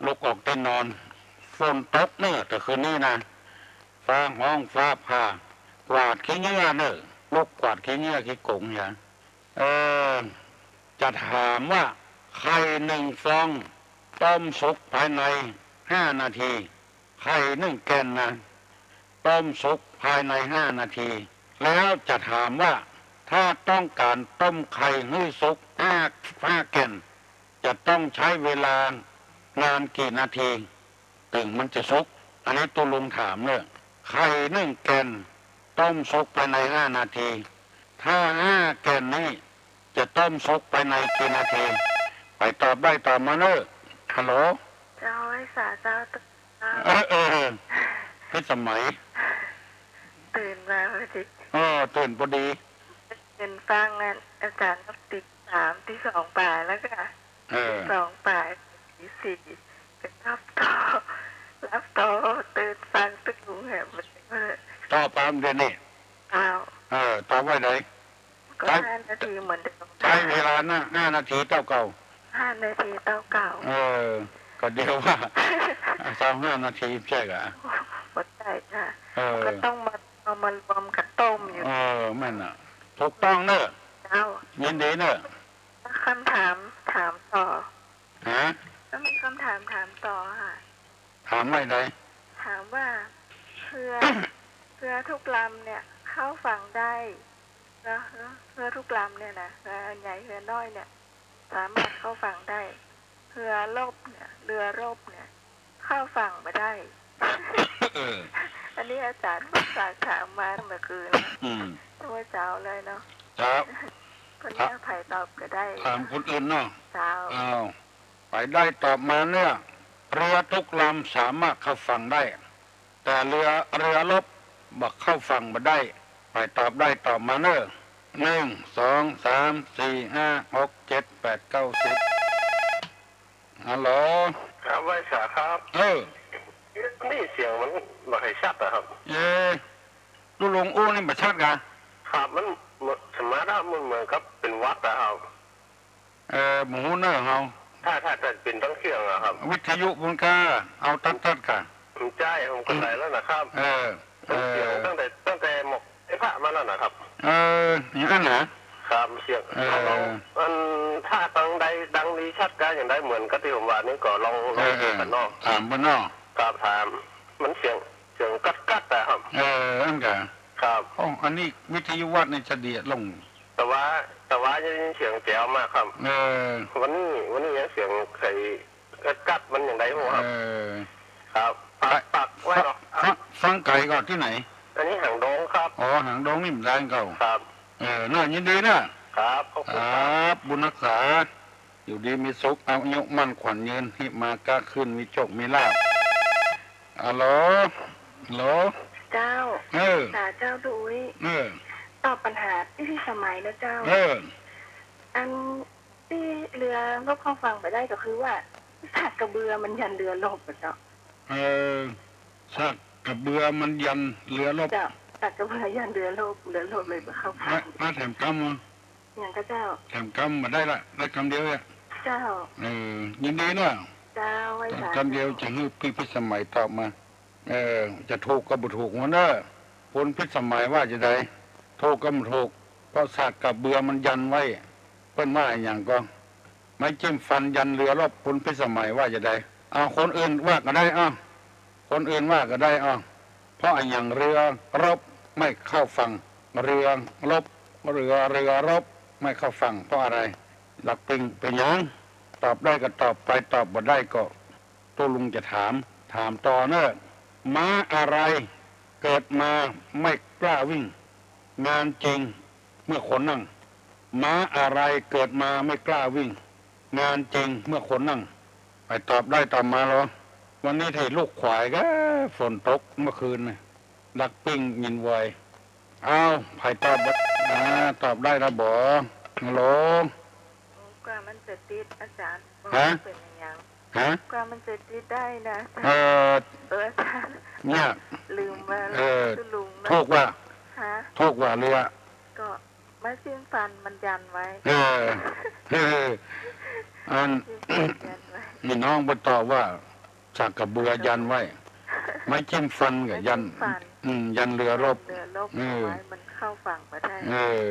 ลุกออกเต๊นอน ฝนตกเน่อ แต่คืนนี้นะ ฟ้าฮ้องฟ้าผ่า กวาดขี้เหงื่อเน่อ ลุกกวาดขี้เหงื่อขี้กงอย่า เอ่อ จะถามว่าไข่นึ่งฟองต้มสุกภายในห้านาที ไข่นึ่งแก่นนะ ต้มสุกภายในห้านาที แล้วจะถามว่าถ้าต้องก๋านต้มไข่หื้อสุกห้า ห้าแก่น จะต้องใจ๊เวลานานกี่นาที ตึงมันจะสุก อันนี้ตุ๊ลุงถามเน่อ ไข่นึ่งแก่น ต้มสุกภายในห้านาที ถ้าห้าแก่นนี้จะต้มสุกภายในกี่นาที ใผตอบได้ตอบมาเน่อ ฮัลโหล เจ้า ไหว้สาเจ้า ตื่นเช้า เออ เออ เออ พิสมัย ตื่นมาพอดี เออ ตื่นพอดี ตื่นฟังอาจารย์นับตีสาม ตีสองป๋ายแล้วก็ เออ ตีสองป๋าย ตีสี่ ก็หลับต่อ หลับต่อ ตื่นฟังตุ๊ลุงแหม มันก็เลย ตอบต๋ามเดี๋ยวนี้ อ้าว เออ ตอบว่าไง ก็ ใจ๊ ห้านาทีเหมือนเดิม ใจ๊เวลานะห้านาทีเต้าเก่า ห้านาทีเต้าเก่า เออ ก็เดี๋ยวว่า เต้าห้านาทีใจ้ก่ะ บ่ใจ้ค่ะ เออ ก็ต้องมา เอามารวมกับต้มอยู่ เออ แม่นน่ะ ถูกต้องเน่อ เจ้า ยินดีเน่อ คำถามถามต่อ ฮะ ก็มีคำถามถามต่อค่ะ ถามว่าไง ถามว่าเฮือ เฮือทุกลำเนี่ยเข้าฝั่งได้ เฮือ เฮือทุกลำเนี่ยนะ เฮือใหญ่เฮือน้อยเนี่ย สามารถเข้าฝั่งได้ เฮือรบเนี่ย เฮือรบเนี่ย เข้าฝั่งบ่ได้ เออ อันนี้อาจารย์ฝากถามมาเมื่อคืน อืม เมื่อเช้าเลยเนาะ ครับ ก็เนี่ย ใผตอบก็ได้ ถามคนอื่นเนาะ เจ้า อ้าว ใผได้ตอบมาเนี่ย เฮือทุกลำสามารถเข้าฝั่งได้ แต่เฮือ เฮือรบบ่เข้าฝั่งบ่ได้ ใผตอบได้ตอบมาเน่อ หนึ่ง สอง สาม สี่ ห้า หก เจ็ด แปด เก้า สิบ ฮัลโหล ครับ ไหว้สาครับ เออ นี่เสียงมันบ่ค่อยชัดอะครับ เอ๊ะ ตุ๊ลุงอู้นี่บ่ชัดกา ครับ มัน มัน สมาร์ทอะ มันเหมือนกับเป๋นหวัดอะครับ เออ บ่ฮู้เน่อเฮา ถ้า ถ้า ถ้าเป๋นตังเสียงอะครับ วิทยุมันก็เอาตัดๆ กา ใจ้ ผมก็ใส่แล้วนะครับ เออ มันเสียง เออ ตั้งแต่ ตั้งแต่หมวกไอ้พระมาแล้วนะครับ เออ อย่างนั้นนะ ครับ เสียง เออ อัน ถ้าตังใดดังดีชัดกาอย่างใดเหมือนกับตี้ผมว่านี่ก็ลอง ลอง เออ ดูกั๋นเนาะ ถามเปิ้นเนาะ ครับ ถาม มันเสียง เสียงกัดๆ อะครับ เออ อันกะ ครับ โอ้ อันนี้วิทยุวัดนี่จะเดียะลง แต่ว่า แต่ว่ายังได้ยินเสียงแจ๋วมากครับ เออ วันนี้ วันนี้ยังเสียงไข่กัดๆ มันอย่างใดบ่ครับ เออ ครับ ฝาก ฝากไว้เนาะ ฟัง ฟังไก๋ก่อตี้ไหน อันนี้หางดงครับ อ๋อ หางดงนี่มันได้เก่า ครับ เออ น่ายินดีนะ ครับ ขอบคุณครับ ครับ บุญฮักษา อยู่ดีมีสุข อายุมั่นขวัญยืน หิมาก้าขึ้น มีโชคมีลาภ ฮัลโหล ฮัลโหล เจ้า เออ สาเจ้าตุ้ย เออ ตอบปัญหาตี้พี่สมัยนะเจ้า เออ อันตี้เฮือรบเข้าฝั่งบ่ได้ก็คือว่า สากกระเบือมันยันเฮือรบอะเจ้า เออ สากกระเบือมันยันเฮือรบ เจ้า สากกระเบือยันเฮือรบ เฮือรบเลยบ่เข้าฝั่ง มา มาแถมกำมา อย่างก็เจ้า ถามกำบ่ได้ละ ได้กำเดียวอะ เจ้า เออ ยินดีนะ เจ้า ไหว้สาธุ กำเดียวจะหื้อพี่พิสมัยตอบมา เออ จะถูกก็บ่ถูกหัวเน่อ คุณพิสมัยว่าจะใด ถูกก็บ่ถูก เพราะสากกระเบือมันยันไว้ เปิ้นว่าอะหยังก็ ไม้จิ้มฟันยันเรือรบ คุณพิสมัยว่าจะใด เอาคนอื่นว่าก็ได้ เอาคนอื่นว่าก็ได้ เอาเพราะอะหยังเรือรบไม่เข้าฝั่ง เรือรบ เรือ เรือรบไม่เข้าฝั่ง เพราะอะไร หลักปิง เป๋นหยัง ตอบได้ก็ตอบไป ตอบบ่ได้ก็ ตุ๊ลุงจะถาม ถามต่อเน่อ ม้าอะไรเกิดมาไม่กล้าวิ่ง งานจริงเมื่อคนนั่ง ม้าอะไรเกิดมาไม่กล้าวิ่ง งานจริงเมื่อคนนั่ง ใผตอบได้ตอบมาลอ วันนี้ไถ่ลูกขวายก็ ฝนตกเมื่อคืนน่ะ หลักปิงยินไว เอา ใผตอบได้ อ่า ตอบได้ละบ่ ฮัลโหล กว่ามันจะติด อาจ๋ารย์ ฮะ เป๋นอะหยัง ฮะ กว่ามันจะติดได้นะ เออ เออ อาจ๋ารย์ เนี่ย ลืมว่า เออ ตุ๊ลุงนะ ถูกว่า ฮะ ถูกว่าเรือ ก็ไม้จิ้มฟันมันยันไว้ เออ เออ อัน ไม้จิ้มฟันยันไว้ มีน้องไปตอบว่า สากกระเบือยันไว้ ไม้จิ้มฟันก็ยัน ไม้จิ้มฟัน อืม ยันเรือรบ ยันเรือรบ เออ เอาไว้ มันเข้าฝั่งบ่ได้ เออ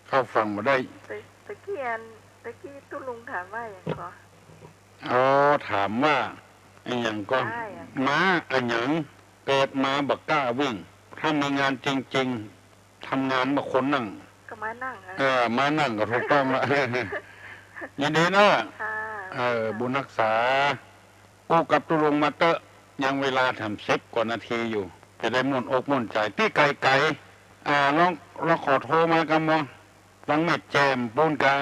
เข้าฝั่งบ่ได้ ตะ ตะกี้อัน ตะกี้ตุ๊ลุงถามว่าอะหยังก็ อ๋อ ถามว่าอะหยังก็ ม้าอะหยังเกิดมาบ่กล้าวิ่ง ถ้ามีงานจริงๆ ทำงานเมื่อคนนั่ง ก็ม้านั่งอะ เออ ม้านั่งก็ถูกต้องละ ยินดีนะ ค่ะ เออ ค่ะ บุญฮักษา อู้กับตุ๊ลุงมาเต๊อะ ยังเวลาแถมสิบกว่านาทีอยู่ จะได้ม่วนอกม่วนใจ๋ ตี้ไก๋ๆ อ่า ลอง ลองขอโทรมากั๋นบ่ ตังแม่แจ่มปู๊นกา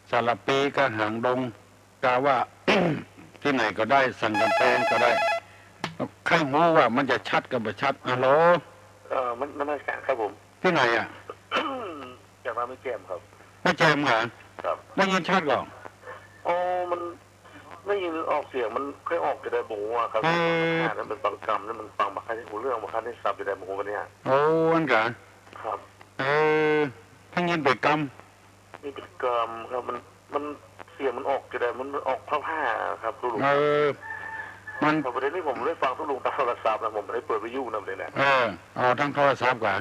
สารภี กาหางดง กาว่า ตี้ไหนก็ได้ สันก๋ำแปงก็ได้ ใค่ฮู้ว่ามันจะชัดกับบ่ชัด ฮัลโหล เอ่อ มัน นมัสการครับผม ตี้ไหนอะ จากบ้านแม่แจ่มครับ แม่แจ่มเหรอ ครับ ได้ยินชัดก่อ อ๋อ มันได้ยินออกเสียง มันค่อยออกจะใดบ่ฮู้อะครับ เออ นั่นมันบางกำ นั่นมันฟังบ่ค่อยฮู้เรื่อง บ่ค่อยได้สับจะใดบ่ฮู้วันเนี้ย โอ้ อั้นกา ครับ เออ ได้ยินเป๋นกำ นี่เป๋นกำครับ มัน มันเสียงมันออกจะใด มันออกผ้าๆ ครับตุ๊ลุง เออ มัน แต่ประเด็นนี้ผมได้ฟังตุ๊ลุงตางโทรศัพท์นะ ผมบ่ได้เปิดวิทยุนะประเด็นเนี้ย เออ อ๋อ ตางโทรศัพท์กา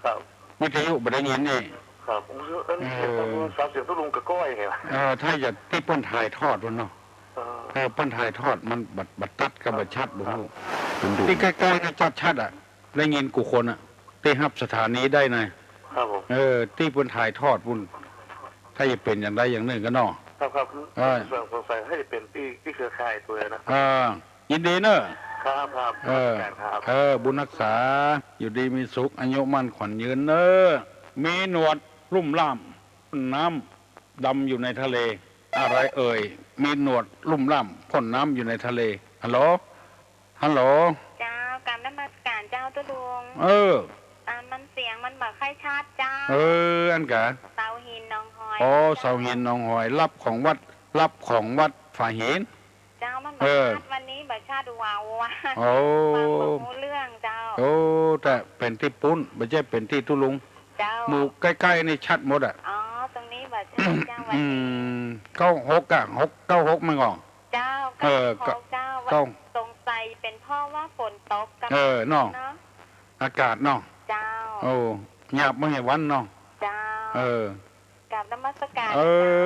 ครับ วิทยุบ่ได้ยินนี่ ครับ ผมคิดว่า เอ้ย เออ เสียงตางโทรศัพท์ เสียงตุ๊ลุงกะก้อยไงวะ เออ ถ้าจะตี้เปิ้นถ่ายทอดพุ้นเนาะ เออ เออ เปิ้นถ่ายทอดมันบ่ บ่ตัดกับบ่ชัด บ่ฮู้ ครับ ตี้ใก้ๆ นี่ชัดๆ อะ ได้ยินกู้คนอะ ตี้ฮับสถานีได้นะ ครับผม เออ ตี้เปิ้นถ่ายทอดพุ้น ถ้าจะเป๋นอย่างใดอย่างนึ่งกาเนาะ ครับ ครับ เออ สงสัย สงสัยน่าจะเป๋นตี้ ตี้เครือข่ายตั๋วนะ เออ ยินดีเนอะ ครับ ครับ เออ ครับ เออ บุญฮักษา อยู่ดีมีสุข อายุมั่นขวัญยืนเนอะ มีหนวดลุ่มล่าม น้ำดำอยู่ในทะเล อะไรเอ่ย มีหนวดลุ่มล่าม พ่นน้ำอยู่ในทะเล ฮัลโหล ฮัลโหล เจ้า กราบนมัสการเจ้าตุ๊ลุง เออ อ่า มันเสียงมันบ่ค่อยชัดเจ้า เออ อั้นกา เสาหินหนองหอย อ๋อ เจ้า เสาหินหนองหอย ลับของวัด ลับของวัดฝาหิน เจ้า มันบ่ เออ ชัด วันนี้บ่ชัด ว้าว ว้าว โอ้ ฟังบ่ฮู้เรื่องเจ้า โอ้ แต่เป๋นตี้ปู๊น บ่ใจ้เป๋นตี้ตุ๊ลุง เจ้า หมู่ใก้ๆ นี่ชัดหมดอะ อ๋อ ตรงนี้บ่ชัดเจ้า วันนี้ อืม เก้าหกอะ หกเก้าหก มันก่อ เจ้า เออ เก้าหกเจ้า เก้า สงสัยเป๋นเพราะว่าฝนตกกำ เออ เนาะ เนาะ อากาศเนาะ เจ้า โอ้ เงียบบ่หื้อวันเนาะ เจ้า เออ กราบนมัสการ เอ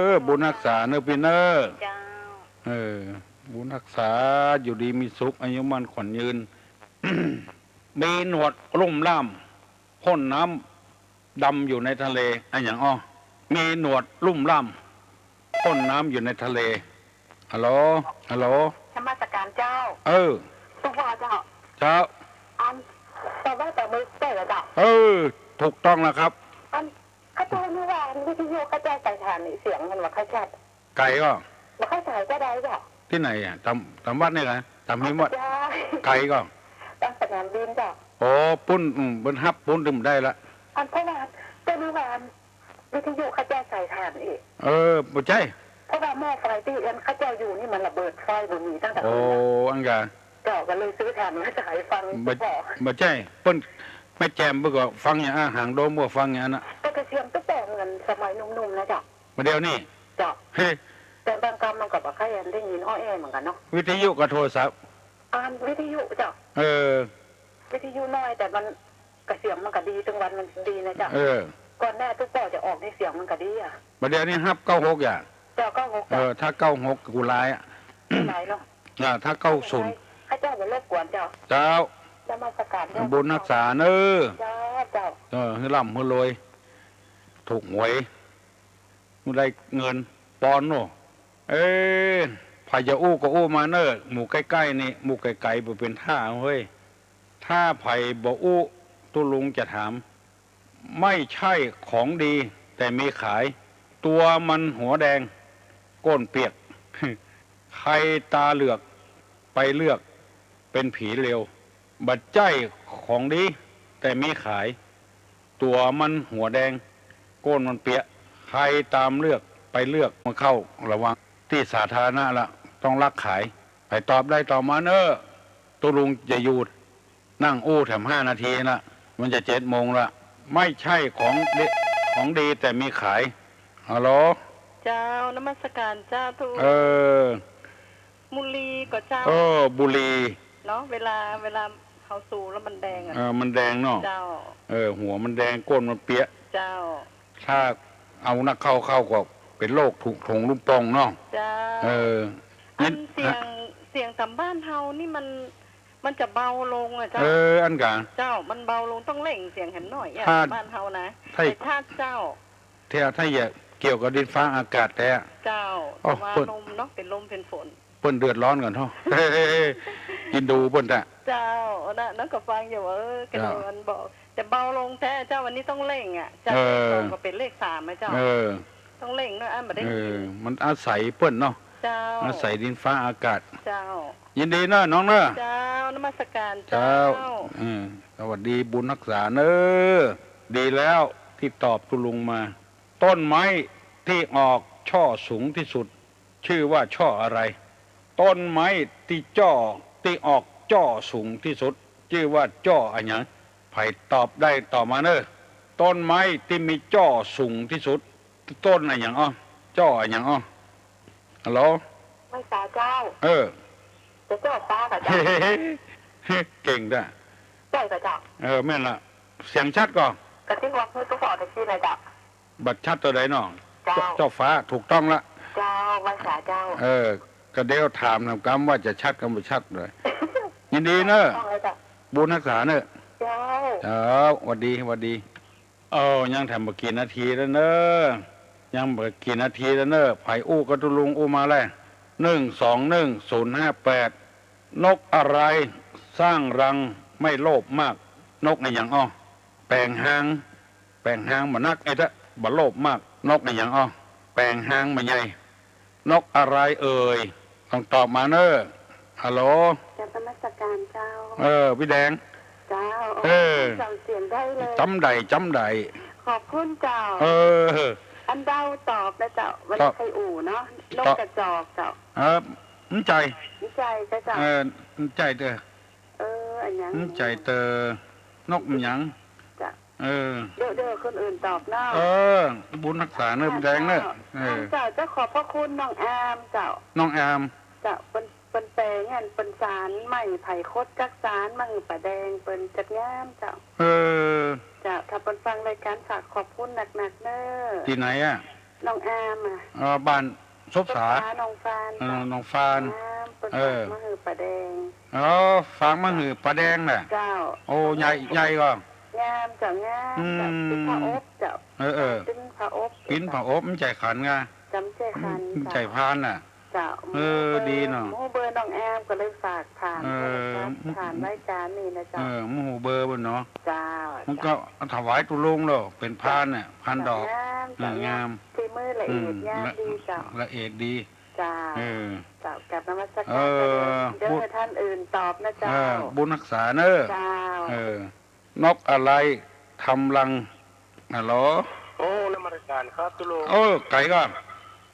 อ เจ้า บุญฮักษาเนอะปี้เนอะ เจ้า เออ บุญฮักษา อยู่ดีมีสุข อายุมั่นขวัญยืน มีหนวดลุ่มล่าม พ่นน้ำดำอยู่ในทะเล อะหยังอ้อ มีหนวดลุ่มล่าม พ่นน้ำอยู่ในทะเล ฮัลโหล ฮัลโหล นมัสการเจ้า เออ ตุ๊ลุงเจ้า เจ้า อัน แต่ว่าแต่มือเต๋อเจ้า เออ ถูกต้องแล้วครับ อัน ข้าเจ้านึกว่าวิทยุข้าเจ้าใส่ถ่านนี่เสียงมันบ่ค่อยชัด ไก๋ก่อ บ่ค่อยชัดจะใดเจ้า ตี้ไหนอะ ต๋าม ต๋ามวัดนี่นะ ต๋ามฮิมวัด เจ้า ไก๋ก่อ ตางสนามบินเจ้า อ๋อ ปู๊น อืม เปิ้นฮับปู๊นตึงได้ละ อันเพราะว่าเจ้านึกว่าวิทยุข้าเจ้าใส่ถ่านอีก เออ บ่ใจ้ เพราะว่าหม้อไฟตี้อันข้าเจ้าอยู่นี่มันระเบิดไฟบ่มีตั้งแต่ โอ้ คืนนะ อั้นกา เจ้าก็เลยซื้อถ่านมาใส่ฟัง บ่ บ่ใจ้ เปิ้น แม่แจ่มเปิ้นก็ฟังอย่างอะ หางดงเปิ้นก็ฟังอย่างอั้นนะ แต่ก็เสียงตุ๊กแกเหมือนสมัยหนุ่มๆ นะเจ้า บ่าเดี่ยวนี้ เจ้า เฮ้ แต่บางกำมันก็บ่ค่อยได้ยินอ้อแอเหมือนกั๋นเนาะ วิทยุกับโทรศัพท์ อ่า วิทยุเจ้า เออ วิทยุน้อย แต่มันก็เสียงมันก็ดี ตึงวันมันดีนะเจ้า เออ ก่อนหน้าตุ๊กแกจะออกนี่เสียงมันก็ดีอะ บ่าเดี่ยวนี้ฮับเก้าหก อย่า เจ้า เก้าหก เออ ถ้าเก้าหกกูหลายอะ หลายเนาะ อ่า ถ้าเก้าศูนย์ ข้าเจ้าบ่รบกวนเจ้า เจ้า นมัสการเจ้า บุญฮักษาเน้อ เจ้า เจ้า เออ หื้อร่ำหื้อรวย ถูกหวย หื้อได้เงินปอนเนาะ เอ้ ใผจะอู้ก็อู้มาเน้อ หมู่ใก้ๆ นี่ หมู่ไก๋ๆ บ่เป๋นต้าเฮ้ย ถ้าใผบ่อู้ ตุ๊ลุงจะถาม ไม่ใช่ของดีแต่มีขาย ตั๋วมันหัวแดง ก้นเปียก ใครต๋าเหลือกไปเลือก เป๋นผีเลว บ่ใจ้ของดีแต่มีขาย ตั๋วมันหัวแดง ก้นมันเปียก ใครต๋ามเลือกไปเลือก มันเข้า ระวัง ตี้สาธารณะละ ต้องลักขาย ใผตอบได้ตอบมาเน้อ ตุ๊ลุงจะหยุด นั่งอู้แถมห้านาทีละ มันจะเจ็ดโมงละ ไม่ใช่ของดี ของดีแต่มีขาย ฮัลโหล เจ้า นมัสการเจ้าตุ๊ลุง เออ บุหรี่ก่อเจ้า เออ บุหรี่ เนาะ เวลา เวลาเฮาสูบแล้วมันแดงอะ เออ มันแดงเนาะ เจ้า เออ หัวมันแดง ก้นมันเปียก เจ้า ถ้าเอานักเข้าเข้าก็เป๋นโรคถุง ถุงลมโป่งเนาะ เจ้า เออ อัน เสียง เสียงต๋ามบ้านเฮานี่มัน มันจะเบาลงอะเจ้า เออ อันกะ เจ้า มันเบาลง ต้องเร่งเสียงแหมหน่อยอะ ถ้า บ้านเฮานะ ถ้า แต่ถ้าเจ้า ถ้า ถ้าจะเกี่ยวกับดินฟ้าอากาศแต๊ เจ้า โอ้ แต่ว่า เปิ้น ลมเนาะ เป๋นลมเป๋นฝน เปิ้นเดือดร้อนก่อนเนาะ กินดูเปิ้นแต๊ เจ้า อันนั้น อันนั้นก็ฟังอยู่ เออ กระโดด เจ้า มันบอก แต่เบาลงแต๊เจ้า วันนี้ต้องเร่งอะ จาก เออ เลขสองก็เป๋นเลขสามอะเจ้า เออ ต้องเร่งหน่อย อันบ่ได้ เออ มันอาศัยเปิ้นเนาะ เจ้า อาศัยดินฟ้าอากาศ เจ้า ยินดีเน้อน้องเน้อ เจ้า นมัสการเจ้า เจ้า เออ สวัสดีบุญฮักษาเน้อ ดีแล้วตี้ตอบตุ๊ลุงมา ต้นไม้ตี้ออกจ้อสูงตี้สุด จื้อว่าจ้ออะไร ต้นไม้ตี้จ้อ ตี้ออกจ้อสูงตี้สุด จื้อว่าจ้ออะหยัง ใผตอบได้ตอบมาเน้อ ต้นไม้ตี้มีจ้อสูงตี้สุด ต้นอะหยังอ้อ จ้ออะหยังอ้อ ฮัลโหล ไหว้สาเจ้า เออ จะจ้อฟ้าก่อเจ้า เก่งแต๊ ใจ้ก่อเจ้า เออ แม่นละ เสียงชัดก่อ กะตี้ว่าคือตุ๊กปอตะกี้นะเจ้า บ่ชัดตั๋วใดเนาะ เจ้า จ้อฟ้า ถูกต้องละ เจ้า ไหว้สาเจ้า เออ กะเดี๋ยวถามนำกำว่าจะชัดกำบ่ชัดเลย ยินดีเน้อ ถูกต้องแล้วเจ้า บุญฮักษาเน้อ เจ้า เจ้า หวัดดี หวัดดี เอ้า ยังแถมบ่กี่นาทีแล้วเน้อ ยังบ่กี่นาทีแล้วเน้อ ใผอู้กับตุ๊ลุงอู้มาแล หนึ่งสองหนึ่งศูนย์ห้าแปด นกอะไรสร้างรังไม่โลภมาก นกอะหยังอ้อ แป๋งฮาง แป๋งฮางบ่นัก ไอ้เต๊อะ บ่โลภมาก นกอะหยังอ้อ แป๋งฮางบ่ใหญ่ นกอะไรเอ่ย ต้องตอบมาเน้อ ฮัลโหล กราบนมัสการเจ้า เออ ปี้แดง เจ้า เออ จ๋ำเสียงได้เลย จ๋ำได้ จ๋ำได้ ขอบคุณเจ้า เออ อันเดาตอบนะเจ้า วันนี้ ตอบ ใค่อู่เนาะ นกกระจอกเจ้า เออ บ่ใจ้ บ่ใจ้เจ้า เออ บ่ใจ้เต๊อะ เออ อะหยัง บ่ใจ้เต๊อะ นกอะหยัง เจ้า เออ เดี๋ยว เดี๋ยวคนอื่นตอบเนาะ เออ บุญฮักษาเน้อ แดงเน้อ เจ้า เออ เจ้า เจ้า ขอบพระคุณน้องอามเจ้า น้องอาม เจ้า เปิ้น เปิ้นแป๋งอัน เปิ้นสานไม้ไผ่คดจักสานมาหื้อป้าแดง เปิ้นจัดงามเจ้า เออ เจ้า ถ้าเปิ้นฟังรายการฝากขอบคุณนักๆ เน้อ ตี้ไหนอะ น้องอามอะ เออ บ้าน ซบสา ซบสา หนองฟาน เออ เจ้า หนองฟาน งาม เปิ้น เออ ฝากมาหื้อป้าแดง อ๋อ ฝากมาหื้อป้าแดงน่ะ เจ้า โอ้ ใหญ่ ใหญ่ก่อ งามเจ้า งามเจ้า อืม ปิ้นผ้าอบเจ้า เออ เออ ปิ้นผ้าอบ ปิ้นผ้าอบ บ่ใจ้ขันกา บ่ใจ้ขัน บ่ใจ้พานน่ะ เจ้า เออ บ่ฮู้เบอร์ ดีเนาะ บ่ฮู้เบอร์น้องอาม ก็เลยฝากผ่าน เออ โทรศัพท์ ผ่านรายการนี่นะเจ้า เออ บ่ฮู้เบอร์เปิ้นเนาะ เจ้า มันก็ เจ้า ถวายตุ๊ลุงแล้ว เป๋นพานน่ะ พานดอก งามเจ้า เออ งาม งาม ฝีมือละเอียด อืม งามดีเจ้า ละเอียดดี เจ้า เออ เจ้า กราบนมัสการ เออ เดี๋ยว พูด เดี๋ยวท่านอื่นตอบนะเจ้า เออ บุญฮักษาเน้อ เจ้า เออ นกอะไรทำรัง ฮัลโหล โอ้ นมัสการครับตุ๊ลุง เออ ไก๋ก่อ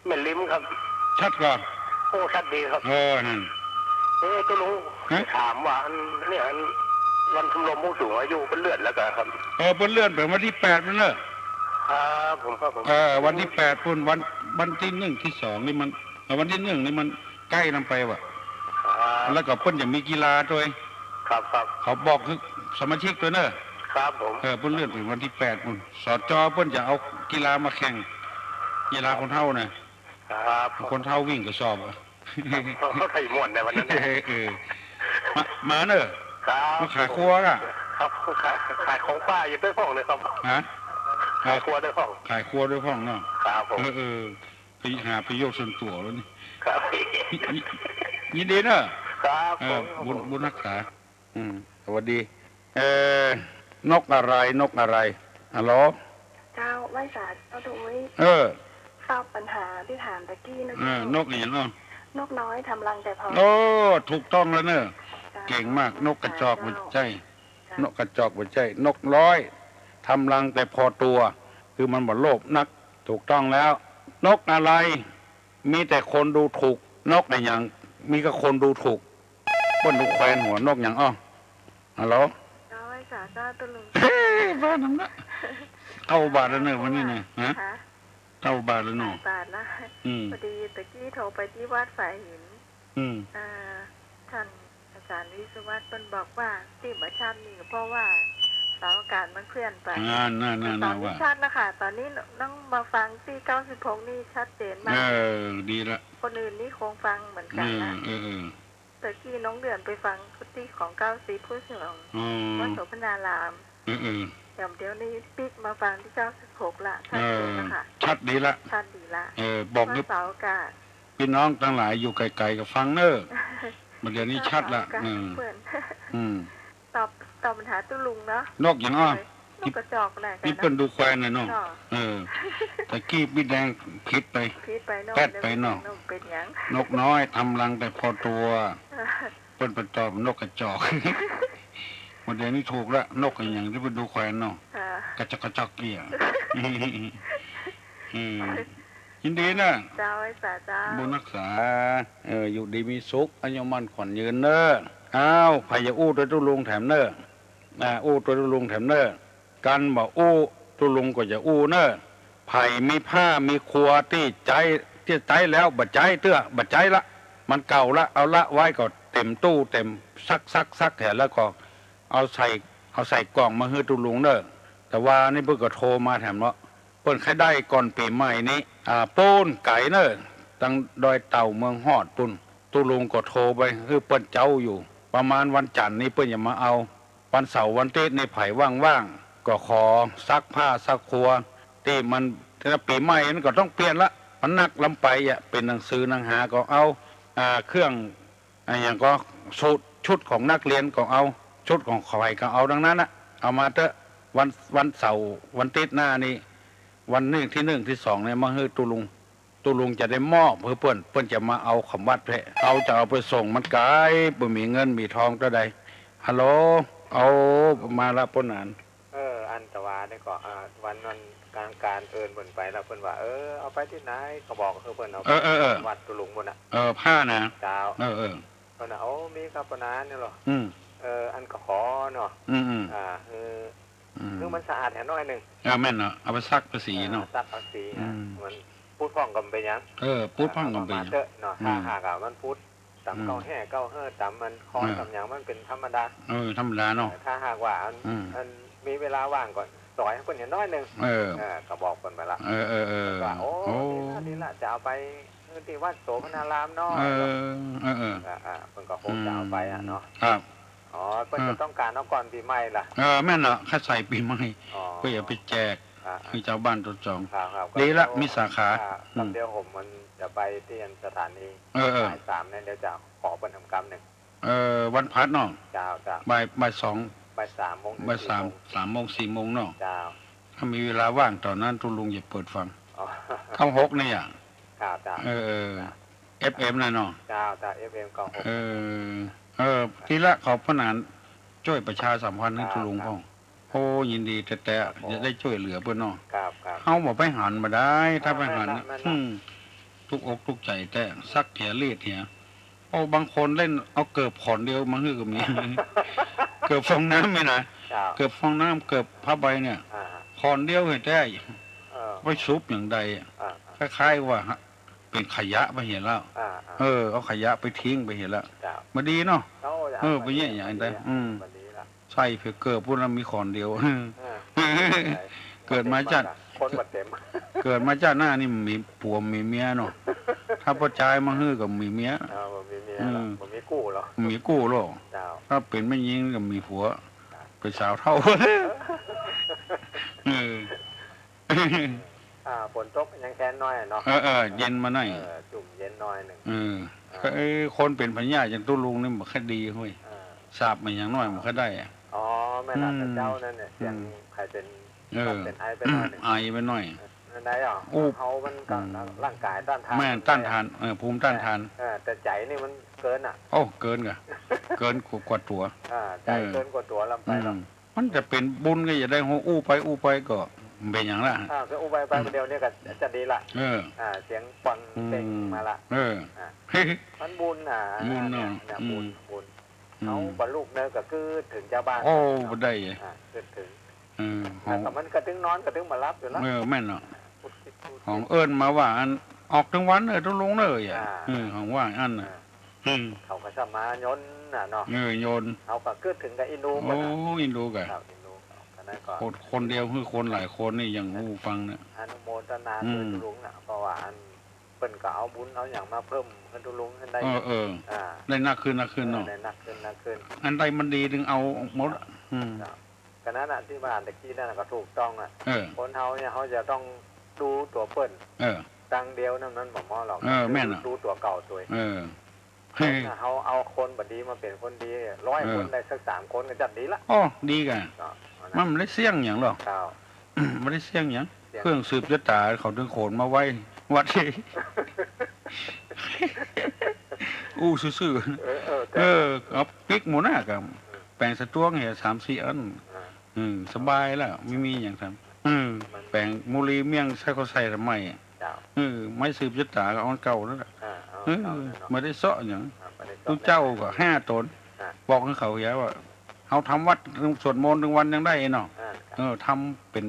แม่ริมครับ ชัดก่อ โอ้ ชัดดีครับ เออ นั่น เออ ตุ๊ลุง ฮะ ถามว่าอัน เนี่ย อัน วันชมรมผู้สูงอายุเปิ้นเลื่อนแล้วกาครับ เออ เปิ้นเลื่อนไปวันตี้แปดปู้นเน่อ ครับผม ครับผม เออ วันตี้แปดปู้น วัน วันตี้หนึ่งตี้สองนี่มัน เออ วันตี้หนึ่งนี่มันใก้นำไปว่ะ ครับ แล้วก็เปิ้นจะมีกีฬาตวย ครับ ครับ เขาบอกหื้อสมาชิกตวยเน่อ ครับผม เออ เปิ้นเลื่อนไปวันตี้แปดปู้น สจ เปิ้นจะเอากีฬามาแข่ง กีฬาคนเฒ่าน่ะ ครับ คนเฒ่าวิ่งกระสอบอะ เขาใส่ม่วนในวันนั้นนะ เออ มา มาเน่อ ครับ มาขายครัวอะ ครับ ขาย ขายของป้าอยู่ตวยพ่องเลยครับ ฮะ ขายครัวตวยพ่อง ขายครัวตวยพ่องเนาะ ครับผม เออ เออ ไปหาประโยชน์ส่วนตั๋วแล้วนี่ ครับ ยิน ยินดีเน่อ ครับ เออ ผม บุญ บุญฮักษา อืม สวัสดี เอ่อ นกอะไร นกอะไร ฮัลโหล เจ้า ไหว้สาเจ้า ตุ้ย เออ ตอบปัญหาตี้ถามตะกี้นะ เออ เจ้า นกอะหยังอ้อ นกน้อยทำรังแต่พอ โอ้ ถูกต้องแล้วเน่อ เจ้า เก่งมาก นกกระจอกบ่ใจ้ เจ้า นกกระจอกบ่ใจ้ นกน้อยทำรังแต่พอตั๋ว คือมันบ่โลภนัก ถูกต้องแล้ว นกอะไร มีแต่คนดูถูก นกอะหยัง มีแต่คนดูถูก เปิ้นดูแควนหัว นกหยังอ้อ ฮัลโหล เจ้า ไหว้สาเจ้า ตุ้ลุง เฮ้ย บ้านั่นนะ เก้าบาทแล้วเน่อ วันนี้เน่อ ฮะ คะ เก้าบาทแล้วเนาะ เก้าบาทละ อืม พอดีตะกี้โทรไปตี้วัดฝายหิน อืม อ่า ท่านอาจารย์วิศวัตรเปิ้นบอกว่าตี้บ่ชัดนี่ก็เพราะว่าเสาอากาศมันเคลื่อนไป นั่น นั่น นั่น ตอนนี้ ว่า ชัดแล้วค่ะ ตอนนี้น้องมาฟังตี้เก้าสิบหกนี่ชัดเจนมาก เออ ดีละ คนอื่นนี่คงฟังเหมือนกั๋นนะ เออ เออ เออ ตะกี้น้องเดือนไปฟังตี้ของเก้าสิบ ผู้สวง อ๋อ วัดโสภณาราม เออ เออ แถมเดี๋ยวนี้ปิ๊กมาฟังตี้เก้าสิบหกละ ชัดเจนแล้วค่ะ เออ ชัดดีละ ชัดดีละ เออ บอก ว่าเสาอากาศ ปี้น้องตังหลายอยู่ไก๋ๆ ก็ฟังเน่อ บ่าเดี๋ยวนี้ชัดละ เออ เปิ้น อืม ตอบ ตอบปัญหาตุ้ลุงเนาะ นกหยังอ้อ นกกระจอกแหละ ตี้เปิ้นดูแควนน่ะเนาะ เนาะ เออ ตะกี้ปี้แดงผิดไป ผิดไปเนาะ แป๊ดไปเนาะ เดี๋ยวเปิ้นเนาะ เปิ้นหยัง นกน้อยทำรังแต่พอตั๋ว เปิ้นไปตอบนกกระจอก บ่าเดี๋ยวนี้ถูกละ นกอะหยังตี้เปิ้นดูแควนเนาะ ค่ะ กระจอกกระจอกเอี้ย อืม ยินดีเน่อ เจ้า ไหว้สาเจ้า บุญฮักษา เออ อยู่ดีมีสุข อายุมั่นขวัญยืนเน่อ อ้าว ใผจะอู้ตวยตุ้ลุงแถมเน่อ อ่า อู้ตวยตุ้ลุงแถมเน่อ กันบ่อู้ ตุ้ลุงก็จะอู้เน่อ ใผมีผ้ามีครัวตี้ใจ๊ ตี้ใจ๊แล้วบ่ใจ๊เตื้อ บ่ใจ๊ละ มันเก่าละ เอาละไว้ก็เต็มตู้ เต็มซัก ซัก ซักแหม แล้วก็เอาใส่ เอาใส่ก่องมาหื้อตุ้ลุงเน่อ แต่วานี้เปิ้นก็โทรมาแถมเนาะ เปิ้นใค่ได้ก่อนปี๋ใหม่นี้ อ่า ปู๊นไก๋เน่อ ตังดอยเต่าเมืองฮอดปู๊น ตุ้ลุงก็โทรไปหื้อเปิ้นเจ๊าอยู่ ประมาณวันจั๋นทร์นี้เปิ้นจะมาเอา วันเสาร์วันติ๊ดนี่ใผว่างๆ ก็ขอซักผ้าซักครัว ตี้มัน แต่ปี๋ใหม่มันก็ต้องเปลี่ยนละ มันนักล้ำไปอะ เป๋นหนังสือหนังหาก็เอา อ่า เครื่อง อะหยังก็ ชุด ชุดของนักเรียนก็เอา ชุดของใผก็เอาตังนั้นน่ะ เอามาเต๊อะ วัน วันเสาร์วันติ๊ดหน้านี่ วันนี้ตี้หนึ่งตี้สองเนี่ยมาหื้อตุ้ลุง ตุ้ลุงจะได้มอบหื้อเปิ้น เปิ้นจะมาเอาขำวัดแท้ เฮาจะเอาไปส่งมันไก๋ บ่มีเงินมีทองเต้าใด ฮัลโหล เอา มาละป้อหนาน เออ อันตะวานี่ก็ อ่า วันนั้นกลางกาญเอิ้นเปิ้นไปแล้ว เปิ้นว่า เออ เอาไปตี้ไหน ก็บอกหื้อเปิ้นเอา เออ เออ เออ วัดตุ้ลุงปู๊นน่ะ เออ ผ้าน่ะ เจ้า เออ เออ เปิ้นน่ะ โอ้ มีครับป้อหนานนี่เหรอ อืม เออ อันก็ขอเนาะ อืม อืม อ่า คือ อืม คือมันสะอาดแหมน้อยนึ่ง เออ แม่นเนาะ เอาไปซักไปสีเนาะ เออ ซักเอาสี อืม มันปู๊ดพ่องก็บ่เป๋นหยัง เออ ปู๊ดพ่องก็บ่เป๋นหยัง เอามาเต๊อะเนาะ อืม ถ้าหากว่ามันปู๊ด ต๋าม อืม เก๊าแห้เก๊าเฮ้อ ต๋ามมันคอย อืม ต๋ามหยังมันเป๋นธรรมดา เออ ธรรมดาเนาะ เออ ถ้าหากว่าอัน อืม อันมีเวลาว่างก็สอยหื้อเปิ้นอย่างน้อยนึ่ง เออ เออ ก็บอกเปิ้นไปละ เออ เออ เออ ว่า โอ้ โอ้ ดีละ ดีละ จะเอาไป เออ ตี้วัดโสภณารามเนาะ เออ เออ เออ อ่า อ่า เปิ้นก็คงจะเอาไปอะเนาะ อืม ครับ อ๋อ เปิ้น เออ จะต้องก๋านเอาก่อนปี๋ใหม่ละ เออ แม่นเนาะ ใค่ใส่ปี๋ใหม่ อ๋อ เปิ้นจะไปแจก อ่า อ่า หื้อจาวบ้านตวยจ๋อง ครับ ครับ ดีละ ก็เดี๋ยว มีสาขา อ่า อืม ก็เดี๋ยวผมมันจะไปตี้อันสถานี เออ เออ บ่ายสามเนี่ย เดี๋ยวจะขอเปิ้นทำกำนึ่ง เออ วันพฤหัสเนาะ เจ้า เจ้า บ่าย บ่ายสอง บ่ายสามโมง บ่ายสาม สี่โมง สามโมง สี่โมงเนาะ เจ้า ถ้ามีเวลาว่างต๋อนนั้น ตุ้ลุงจะเปิดฟัง อ๋อ เก้าหกนี่อะ ครับ เจ้า เออ เออ เจ้า เอฟเอ็ม น่ะเนาะ เจ้า เจ้า เอฟเอ็ม เก้าหก เออ เออ ตี้ละ ขอป้อหนานจ้วยประชาสัมพันธ์หื้อ ครับ ตุ้ลุง ครับ พ่อง โอ้ ยินดีแต๊ๆ ครับผม จะได้จ้วยเหลือเปิ้นเนาะ ครับ ครับ เฮาบ่ไปหันบ่ได้ ถ้าไปหันน่ะ แม่นละ แม่นละ อืม ตุ๊กอกตุ๊กใจ๋แต๊ ซักเหียรีดเหีย โอ้ บางคนเล่นเอาเกิบขอนเดียวมาหื้อก็มี เกิ่าฟองน้ำนี่นะ เจ้า เกิ่าฟองน้ำ เกิ่าผ้าใบเนี่ย อ่า ขอนเดียวเหียแต๊ เออ ไว้สุบอย่างใดอะ อ่า คล้ายๆ ว่าเป๋นขยะไปเหียแล้ว อ่า อ่า เออ เอาขยะไปทิ้งไปเหียแล้ว เจ้า บ่ดีเนาะ โอ้ เจ้า เออ บ่ดี ไปเยียะอย่างใด บ่ดี อืม บ่ดีละ ใส่เผยเกิ่าปุ้นแล้วมีขอนเดียว เออ เกิดมาจัด คนบ่เต็ม เกิดมาจัดหน้านี่มีผัวมีเมียเนาะ ถ้าป้อจายมาหื้อก็มีเมีย เออ บ่มีเมียละ อืม บ่มีกู้หรอก บ่มีกู้หรอก เจ้า ถ้าเป๋นแม่ญิงก็มีผัว เป๋นสาวเฒ่า เออ อ่า ฝนตกยังแค่น้อยเนาะ เออ เออ เย็นมาหน่อย เออ จุ่มเย็นน้อยนึ่ง เออ อ่า เออ คนเป๋นพยาธิอย่างตุ๊ลุงนี่บ่ค่อยดีเฮ้ย เออ สาบมาอย่างน้อยบ่ค่อยได้อะ อ๋อ แม่นละ อืม แต่เจ้านั่นเนี่ย เสียง อืม ใครเป๋น เออ เป๋นไอไปหน่อยนึ่ง ไอไปหน่อย เออ นั่นได้เหรอ อู้ เฮามันก็ อืม ร่างกายต้านทาน แม่น มันได้ ต้านทาน เออ ภูมิต้านทาน เออ แต่ใจ๋นี่มันเกินอะ โอ้ เกินกะ เกินกว่าตั๋ว อ่า ใจ๋ เออ เกินกว่าตั๋วลำไปหรอก อืม มันจะเป๋นบุญก็อย่าได้หัวอู้ไปอู้ไปก็เป๋นอย่างละ อ่า ก็อู้ไปไป อืม เดี๋ยวนี้ก็จะดีละ เออ อ่า เสียงปังเป่ง อืม มาละ เออ อ่า มันบุญน่ะ บุญเนาะ เนี่ย เนี่ย อืม บุญ บุญ อืม เฮาบ่ลูกเนอะก็คือถึงเจ้าบ้าน โอ้ เนาะ บ่ได้ อ่า คือถึง เออ แล้วก็มันก็ตึงนอนก็ตึงบ่หลับอยู่แล้ว เออ แม่นเนาะ พุดคิดพุดคิด ของเอิ้นมาว่าอันออกตึงวันเนอะตุ๊ลุงเนอะ อ่า เออ ของว่าอันน่ะ อ่า อืม เขาก็สมายนน่ะเนาะ เออ ยน เขาก็กึ๊ดถึงกับอินดู โอ้ หมดน่ะ อินดูกะ ครับ อินดู อันนั้นก็ คน คนเดียวคือคนหลายคนนี่ยัง เออ อู้ฟังเนี่ย อนุโมทนา อืม ตุ๊ลุงน่ะ เพราะว่าอันเปิ้นก็เอาบุญเอาหยังมาเพิ่มหื้อตุ๊ลุงหื้อได้ เออ เออ อ่า ได้นักขึ้น นักขึ้นเนาะ เออ ได้นักขึ้น นักขึ้น อันใดมันดีถึงเอาหมด ครับ อืม ครับ ก็นั้นน่ะ ตี้ว่าตะกี้นั่นน่ะก็ถูกต้องอ่ะ เออ คนเฮาเนี่ย เฮาจะต้องดูตั๋วเปิ้น เออ ตังเดียวนั่นมันบ่เหมาะหรอก เออ แม่นอ่ะ ดูตั๋วเก่าตั๋วเอง เออ เฮาเอาคนบ่ดีมาเป๋นคนดี ร้อย เออ คนได้สักสามคนก็จัดดีละ อ้อ ดีกะ ก็ มันบ่ได้เสี่ยงหยังหรอก ครับ บ่ได้เสี่ยงหยัง เสี่ยง เครื่องสืบจะต๋ายเขาตึงโขนมาไว้วัด อู้ซื่อๆ เออ เออ แต่ เออ เอาปิ๊กหมู่หน้ากะ เออ แป๋งสะตวงเหียสามสี่อัน อ่า อืม สบายแล้ว บ่มีหยังทำ อืม มัน แป๋งมุลีเมี่ยงใส่เขาใส่ทำไมอะ เจ้า เออ ไม้สืบจะต๋ายก็เอาอันเก่านั่นแหละ อ่า เอา เออ เก่านั่นเนาะ บ่ได้เซาะหยัง อ่า บ่ได้เซาะ ตุ๊เจ้าก็ห้าต๋น อ่า บอกหื้อเขาเหียว่า เฮาทำวัดสวดมนต์ตึงวันยังได้เนาะ อ่า ครับ เออ ทำเป๋น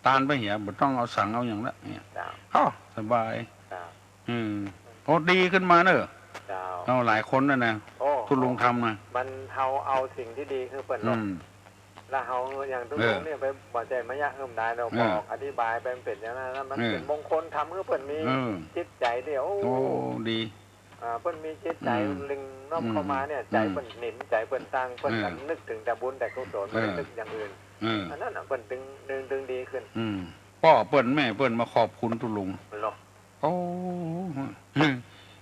ตานไปเหีย บ่ต้องเอาสังเอาหยังละเนี่ย เจ้า เอ้า สบาย เจ้า อืม โอ้ ดีขึ้นมาเนอะ เจ้า เอาหลายคนน่ะนะ โอ้ ตุ๊ลุงทำน่ะ มันเฮาเอาสิ่งตี้ดีหื้อเปิ้นเนาะ อืม แล้วเฮาอย่างตุ๊ลุงเนี่ย เออ ไปบ่ใจ้มายะหื้อมันได้เนาะ เออ บอกอธิบายไปมันเป๋นอย่างนั้นนะ มัน เออ เป๋นมงคลทำหื้อเปิ้นมี เออ จิตใจ๋เดียว โอ้ โอ้ ดี อ่า เปิ้นมีจิตใจ๋ อืม ลึงน้อมเข้ามาเนี่ย อืม ใจ๋เปิ้นหนิม ใจ๋เปิ้นตั้ง เปิ้น เออ ก็นึกถึงแต่บุญแต่กุศล เออ บ่ได้นึกอย่างอื่น เออ อันนั้นน่ะเปิ้นตึง ตึง ตึงดีขึ้น อืม ป้อเปิ้นแม่เปิ้นมาขอบคุณตุ๊ลุง เนาะ โอ้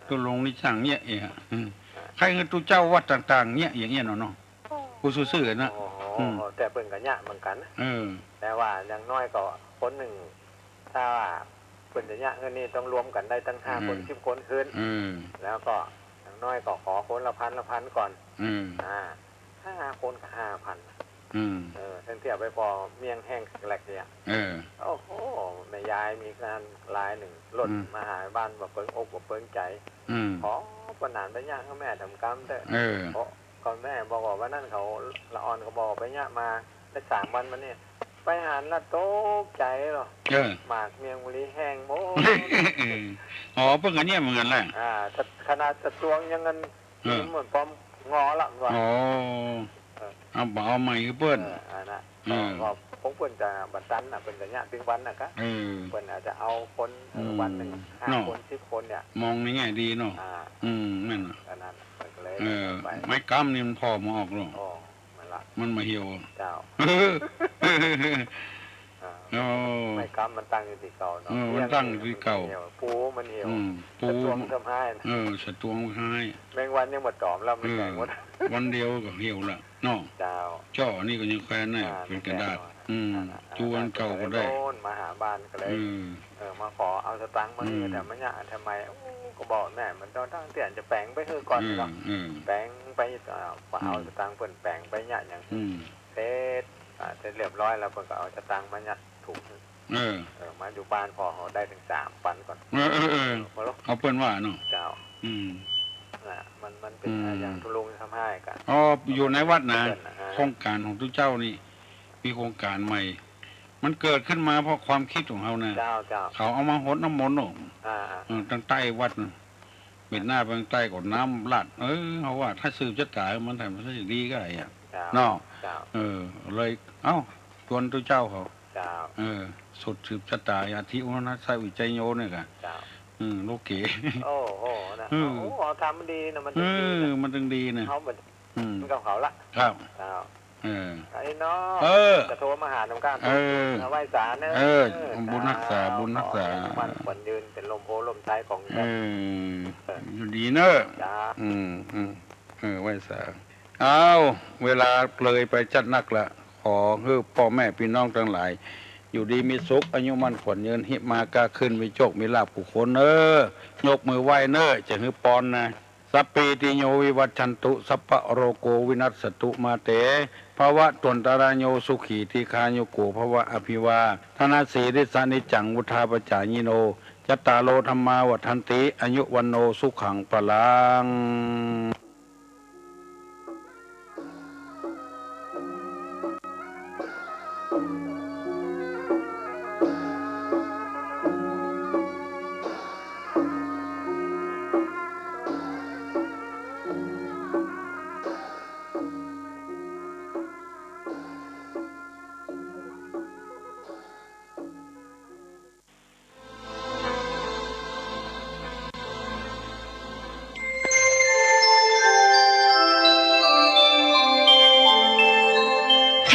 ตุ๊ลุงนี่จ้างเยียะเองอะ อืม ใค่หื้อตุ๊เจ้าวัดต่างๆ เยียะอย่างเงี้ยเนาะ เนาะ อู้ซื่อๆ นะ โอ้โห อืม แต่เปิ้นก็เยียะเหมือนกั๋น เออ แต่ว่าอย่างน้อยก็คนนึ่ง ถ้าเปิ้นจะเยียะเงินนี่ต้องรวมกั๋นได้ตั้งห้าคน อืม สิบคนขึ้น เออ แล้วก็อย่างน้อยก็ขอคนละพันละพันก่อน อืม อ่า ห้าคนก็ห้าพัน อืม เออ ทั้งเที่ยวไปปอเมี่ยงแห้งแหลกเนี่ย เออ โอ้โห แม่ยายมีงานรายนึ่ง ล่น อืม มาหาบ้านบ่เปิงอกบ่เปิงใจ๋ อืม ขอป้อหนานไปเยียะหื้อแม่ทำกำเต๊อะ เออ เพราะก็แม่บอกว่าวันนั้นเขา ละอ่อนก็บอกไปเยียะมาได้สามวันมาเนี่ย ไปหันละตกใจ๋เนาะ เออ หมากเมี่ยงมุลีแห้งหมด เออ อ๋อ เปิ้นก็เยียะเหมือนกั๋นแหละ อ่า ขนาดสะตวงยังงัน เออ มันป้อมงอละว่า อ๋อ เออ เอาบ่เอาใหม่หื้อเปิ้น เออ อันน่ะ เออ ก็พวกเปิ้นจะบ่ตันน่ะ เปิ้นจะเยียะตึงวันน่ะกะ เออ เปิ้นอาจจะเอาคน เออ อืม วันนึ่งห้า เนาะ คน สิบคนเนี่ย มองในแง่ดีเนาะ อ่า อืม แม่นน่ะ อันนั้นเปิ้นก็เลย เออ ไป ไม้กำนี่มันผ่อบ่ออกหรอก อ๋อ มันละ มันบ่เหี่ยว เจ้า อ่า โอ้ ไม้กำมันตั้งอยู่ตี้เก่าเนาะ เออ มันตั้งอยู่ตี้เก่า เหี่ยว ปูมันเหี่ยว อืม ปู สะตวงซ้ำฮ้ายนะ เออ สะตวงฮ้าย แมงวันยังบ่ตอมแล้ว มัน เออ แตกหมด วันเดียวก็เหี่ยวละเนาะ เจ้า จ้อนี่ก็ยังแควนน่ะ อ่า เป๋นกระดาษ แควน อืม อ่า อ่า จูอันเก่าก็ได้ โน่นมาหาบ้านก็เลย อืม เออ มาขอเอาสตางค์มาหื้อ อืม แต่มันเยียะทำไม โอ้ ก็บอกแม่มันต้องตั้งเตี้ยจะแป๋งไปหื้อก่อนเนาะ อืม อืม แป๋งไป อ่า เอา อืม สตางค์เปิ้นแป๋งไปเยียะอย่าง อืม เสร็จ อ่า เสร็จเรียบร้อยแล้ว เปิ้นก็เอาสตางค์มายัดถุง เออ เออ มาอยู่บ้านพ่อเขาได้ถึงสามปันก่อน เออ เออ เออ พอแล้ว เอาเปิ้นว่าเนาะ เจ้า อืม น่ะ มัน มันเป๋น อืม อย่างตุ๊ลุงทำฮ้ายกะ อ๋อ อยู่ในวัดนะ เปิ้นน่ะ อ่า โครงก๋านของตุ๊เจ้านี่ มีโครงก๋านใหม่ มันเกิดขึ้นมาเพราะความกึ๊ดของเฮานะ เจ้า เจ้า เขาเอามาหดน้ำมนต์เนาะ อ่า อ่า เออ ตังใต้วัดนะ เบนหน้าไปตังใต้ก็น้ำราด เออ เฮาว่าถ้าสืบจะต๋ายมัน ถ้ามันจะดีก็ได้อะ เจ้า เนาะ เจ้า เออ เลย เอ้า จวนตุ๊เจ้าเขา เจ้า เออ สดสืบจะต๋าย อธิวรรณัสสะวิจัยโย เนี่ยกะ เจ้า อืม โอเค โอ้โห นะ อืม โอ้โห เอาทำดีนะ มัน เออ จึงดีนะ มันจึงดีนะ เขามัน อืม มันกับเขาละ ครับ เจ้า เออ ไอ้น้อง เออ จะโทรมาหานำก้าน เออ เอาไหว้สาเนอะ เออ เออ บุญฮักษา เจ้า บุญฮักษา ขอให้มั่นขวัญยืน เป๋นร่มโพธิ์ร่มไทรของ เออ อยู่ดีเนอะ เจ้า อืม อืม เออ ไหว้สา อ้าว เวลาเลยไปจัดนักละ ขอหื้อป้อแม่ปี้น้องตังหลาย อยู่ดีมีสุข อายุมั่นขวัญยืน ฮิมาก้าขึ้น มีโจคมีลาภกู้คนเน้อ ยกมือไหว้เน้อ จะหื้อปอนนะ สัพพีติโยวิวัชชันตุ สัพพะโรโควินัสสตุ มาเต ภวัตวันตราโย สุขีทีฆายุโก ภวะ อภิวาทะนะสีลิสสะนิจจัง วุฑฒาปจายิโน จัตตาโร ธัมมา วัฑฒันติ อายุ วัณโณ สุขัง พลัง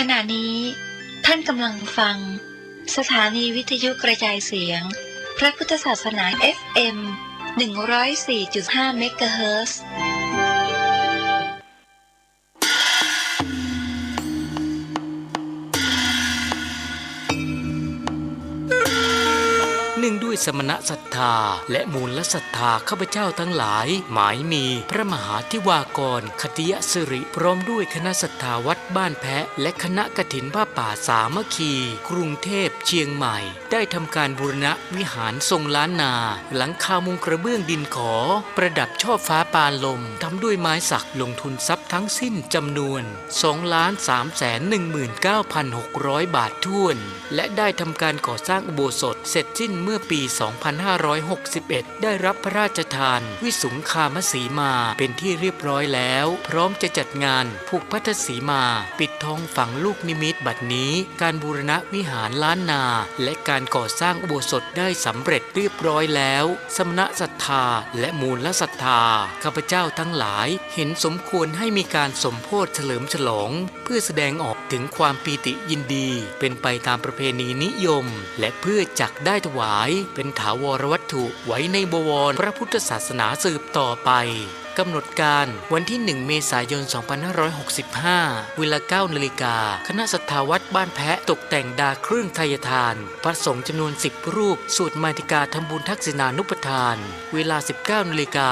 ขณะนี้ท่านกำลังฟังสถานีวิทยุกระจายเสียงพระพุทธศาสนา เอฟเอ็ม หนึ่งร้อยสี่จุดห้า เมกะเฮิรตซ์ เนื่องด้วยสมณศรัทธาและมูลศรัทธาข้าพเจ้าทั้งหลาย หมายมีพระมหาธิวากร ขัตติยสิริ พร้อมด้วยคณะศรัทธาวัดบ้านแพะ และคณะกฐินผ้าป่าสามัคคี กรุงเทพ เชียงใหม่ ได้ทำการบูรณะวิหารทรงล้านนา หลังคามุงกระเบื้องดินขอ ประดับชอบฟ้าปานลม ทำด้วยไม้สัก ลงทุนทรัพย์ทั้งสิ้นจำนวน สองล้านสามแสนหนึ่งหมื่นเก้าพันหกร้อยบาทถ้วน และได้ทำการก่อสร้างอุโบสถเสร็จสิ้นเมื่อปีสองพันห้าร้อยหกสิบเอ็ด ได้รับพระราชทานวิสุงคามสีมาเป็นที่เรียบร้อยแล้ว พร้อมจะจัดงานผูกพัทธสีมา ปิดทองฝังลูกนิมิต บัดนี้การบูรณะวิหารล้านนา และการก่อสร้างอุโบสถได้สำเร็จเรียบร้อยแล้ว สมณศรัทธาและมูลศรัทธาข้าพเจ้าทั้งหลาย เห็นสมควรให้มีการสมโภชเฉลิมฉลอง เพื่อแสดงออกถึงความปีติยินดี เป็นไปตามประเพณีนิยม และเพื่อจักได้ถวายเป็นถาวรวัตถุไว้ในบวรพระพุทธศาสนาสืบต่อไป กำหนดการวันที่หนึ่งเมษายนสองพันห้าร้อยหกสิบห้า เวลาเก้านาฬิกา คณะศรัทธาวัดบ้านแพะตกแต่งดาเครื่องไทยทาน พระสงฆ์จำนวนสิบรูป สวดมาติกาทำบุญทักษิณานุปทาน เวลาสิบเก้านาฬิกา